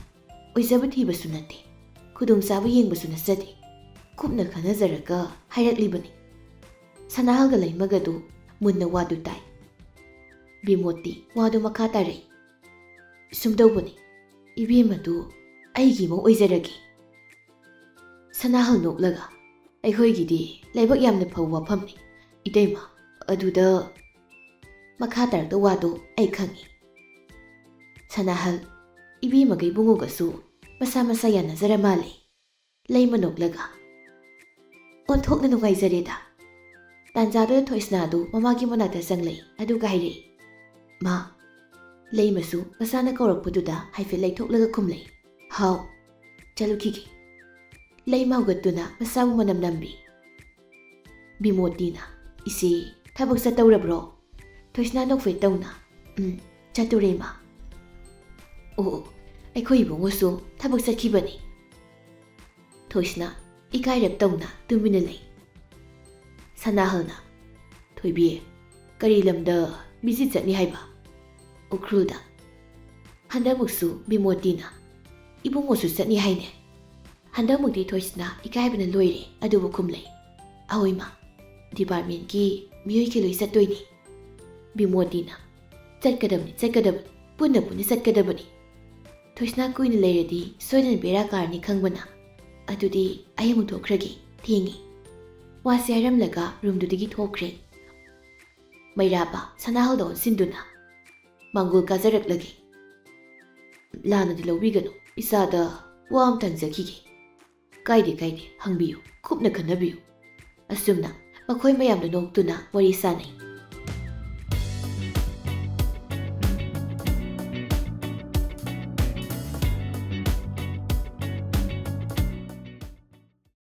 ꯑꯣꯏꯖꯕ ꯊꯤꯕꯁꯨ ꯅꯠꯇꯦ, ꯈꯨꯗꯣꯡꯆꯥꯕ ꯌꯦꯡꯕꯁꯨ ꯅꯠꯆꯗꯦ꯫ ꯀꯨꯞꯅ ꯈꯟꯅꯖꯔꯒ ꯍꯥꯏꯔꯛꯂꯤꯕꯅꯤ"꯫ ꯁꯅꯥꯍꯜꯒ ꯂꯩꯃꯒꯗꯨ ꯃꯨꯟꯅ ꯋꯥꯗꯨ ꯇꯥꯏ꯫ ꯕꯤꯃꯣꯇꯤ ꯋꯥꯗꯨ ꯃꯈꯥ ꯇꯥꯔꯛꯏ꯫ "ꯁꯨꯝꯗꯧꯕꯅꯤ, ꯏꯕꯦꯝꯃꯗꯨ ꯑꯩꯒꯤ ꯑꯃ ꯑꯣꯏꯖꯔꯒꯦ"꯫ ꯁꯅꯥꯍꯜ ꯅꯣꯛꯂꯒ, "ꯑꯩꯈꯣꯏꯒꯤꯗꯤ ꯂꯥꯏꯕꯛ ꯌꯥꯝꯅ ꯐꯕ ꯋꯥꯐꯝꯅꯤ, ꯏꯇꯩꯃ꯫ ꯑꯗꯨꯗ" ꯃꯈꯥ ꯇꯥꯔꯛꯇ ꯋꯥꯗꯨ ꯑꯩ ꯈꯪꯏ꯫ ꯁꯅꯥꯍꯜ, ꯏꯕꯦꯝꯃꯒ ꯏꯕꯨꯡꯉꯣꯒꯁꯨ ꯃꯁꯥ ꯃꯁꯥ ꯌꯥꯅꯖꯔ ꯃꯥꯜꯂꯦ꯫ ꯂꯩꯃ ꯅꯣꯛꯂꯒ, "ꯑꯣꯟꯊꯣꯛꯅ ꯅꯨꯡꯉꯥꯏꯖꯔꯦꯗ"꯫ ꯇꯥꯟꯖꯥꯗꯨꯗ ꯊꯣꯏꯁꯅꯥꯗꯨ ꯃꯃꯥꯒꯤ ꯃꯅꯥꯛꯇ ꯆꯪꯂꯛꯏ, ꯑꯗꯨꯒ ꯍꯥꯏꯔꯛꯏ, "ꯃꯥ"꯫ ꯂꯩꯃꯁꯨ ꯃꯆꯥꯅ ꯀꯧꯔꯛꯄꯗꯨꯗ ꯍꯥꯏꯐꯦꯠ ꯂꯩꯊꯣꯛꯂꯒ ꯈꯨꯝꯂꯛꯏ, "ꯍꯥꯎ, ꯆꯠꯂꯨꯈꯤꯒꯦ"꯫ ꯂꯩꯃ ꯍꯧꯒꯠꯇꯨꯅ ꯃꯆꯥꯕꯨ ꯃꯅꯝ ꯅꯝꯕꯤ꯫ ꯕꯤꯃꯣꯇꯤꯅ, "ꯏꯆꯦ, ꯊꯕꯛ ꯆꯠꯇꯧꯔꯕ꯭ꯔꯣ?" ꯊꯣꯏꯁꯅꯥ ꯅꯣꯛꯐꯦꯠ ꯇꯧꯅ, "ꯎꯝ, ꯆꯠꯇꯣꯔꯦ ꯏꯃꯥ"꯫ "ꯑꯣ, ꯑꯣ, ꯑꯩꯈꯣꯏ ꯏꯕꯨꯡꯉꯣꯁꯨ ꯊꯕꯛ ꯆꯠꯈꯤꯕꯅꯤ"꯫ ꯊꯣꯏꯁꯅꯥ ꯏꯀꯥꯏꯔꯞ ꯇꯧꯅ ꯇꯨꯃꯤꯟꯅ ꯂꯩ꯫ ꯁꯅꯥꯍꯜꯅ, "ꯊꯣꯏꯕꯤ, ꯀꯔꯤ ꯂꯝꯗ ꯚꯤꯖꯤꯠ ꯆꯠꯅꯤ ꯍꯥꯏꯕ?" "ꯎꯈ꯭ꯔꯨꯜꯗ"꯫ ꯍꯟꯗꯛꯃꯨꯛꯁꯨ ꯕꯤꯃꯣꯇꯤꯅ, "ꯏꯕꯨꯡꯉꯣꯁꯨ ꯆꯠꯅꯤ ꯍꯥꯏꯅꯦ"꯫ ꯍꯟꯗꯛꯃꯨꯛꯇꯤ ꯊꯣꯏꯁꯅꯥ ꯏꯀꯥꯏꯕꯅ ꯂꯣꯏꯔꯦ, ꯑꯗꯨꯕꯨ ꯈꯨꯝꯂꯩ, "ꯑꯍꯣꯏ ꯃꯥ, ꯗꯤꯄꯥꯔꯠꯃꯦꯟꯀꯤ ꯃꯤꯑꯣꯏ ꯈꯩꯂꯣꯏ ꯆꯠꯇꯣꯏꯅꯤ"꯫ ꯕꯤꯃꯣꯇꯤꯅ, "ꯆꯠꯀꯗꯕꯅꯤ, ꯆꯠꯀꯗꯕꯅꯤ, ꯄꯨꯟꯅ ꯄꯨꯟꯅ ꯆꯠꯀꯗꯕꯅꯤ꯫ ꯊꯣꯏꯁꯅꯥ ꯀꯨꯏꯅ ꯂꯩꯔꯗꯤ ꯁꯣꯏꯗꯅ ꯕꯦꯔꯥ ꯀꯥꯔꯅꯤ ꯈꯪꯕꯅ꯫ ꯑꯗꯨꯗꯤ ꯑꯩ ꯑꯃꯨꯛ ꯊꯣꯛꯈ꯭ꯔꯒꯦ, ꯊꯦꯡꯉꯦ"꯫ ꯋꯥꯁꯦ ꯍꯥꯏꯔꯝꯂꯒ ꯔꯨꯝꯗꯨꯗꯒꯤ ꯊꯣꯛꯈ꯭ꯔꯦ꯫ ꯃꯩꯔꯥꯕ ꯁꯅꯥꯍꯜꯗ ꯑꯣꯟꯁꯤꯟꯗꯨꯅ, "ꯃꯥꯡꯒꯣꯜ ꯀꯥꯖꯔꯛꯂꯒꯦ꯫ ꯂꯥꯟꯅꯗꯤ ꯂꯧꯕꯤꯒꯅꯨ, ꯏꯆꯥꯗ ꯋꯥ ꯑꯃ ꯍꯪꯖꯈꯤꯒꯦ"꯫ "ꯀꯥꯏꯗꯦ, ꯀꯥꯏꯗꯦ, ꯍꯪꯕꯤꯌꯨ, ꯀꯨꯞꯅ ꯈꯟꯅꯕꯤꯌꯨ"꯫ ꯑꯁꯨꯝꯅ ꯃꯈꯣꯏ ꯃꯌꯥꯝꯗ ꯅꯣꯛꯇꯨꯅ ꯋꯥꯔꯤ ꯁꯥꯅꯩ꯫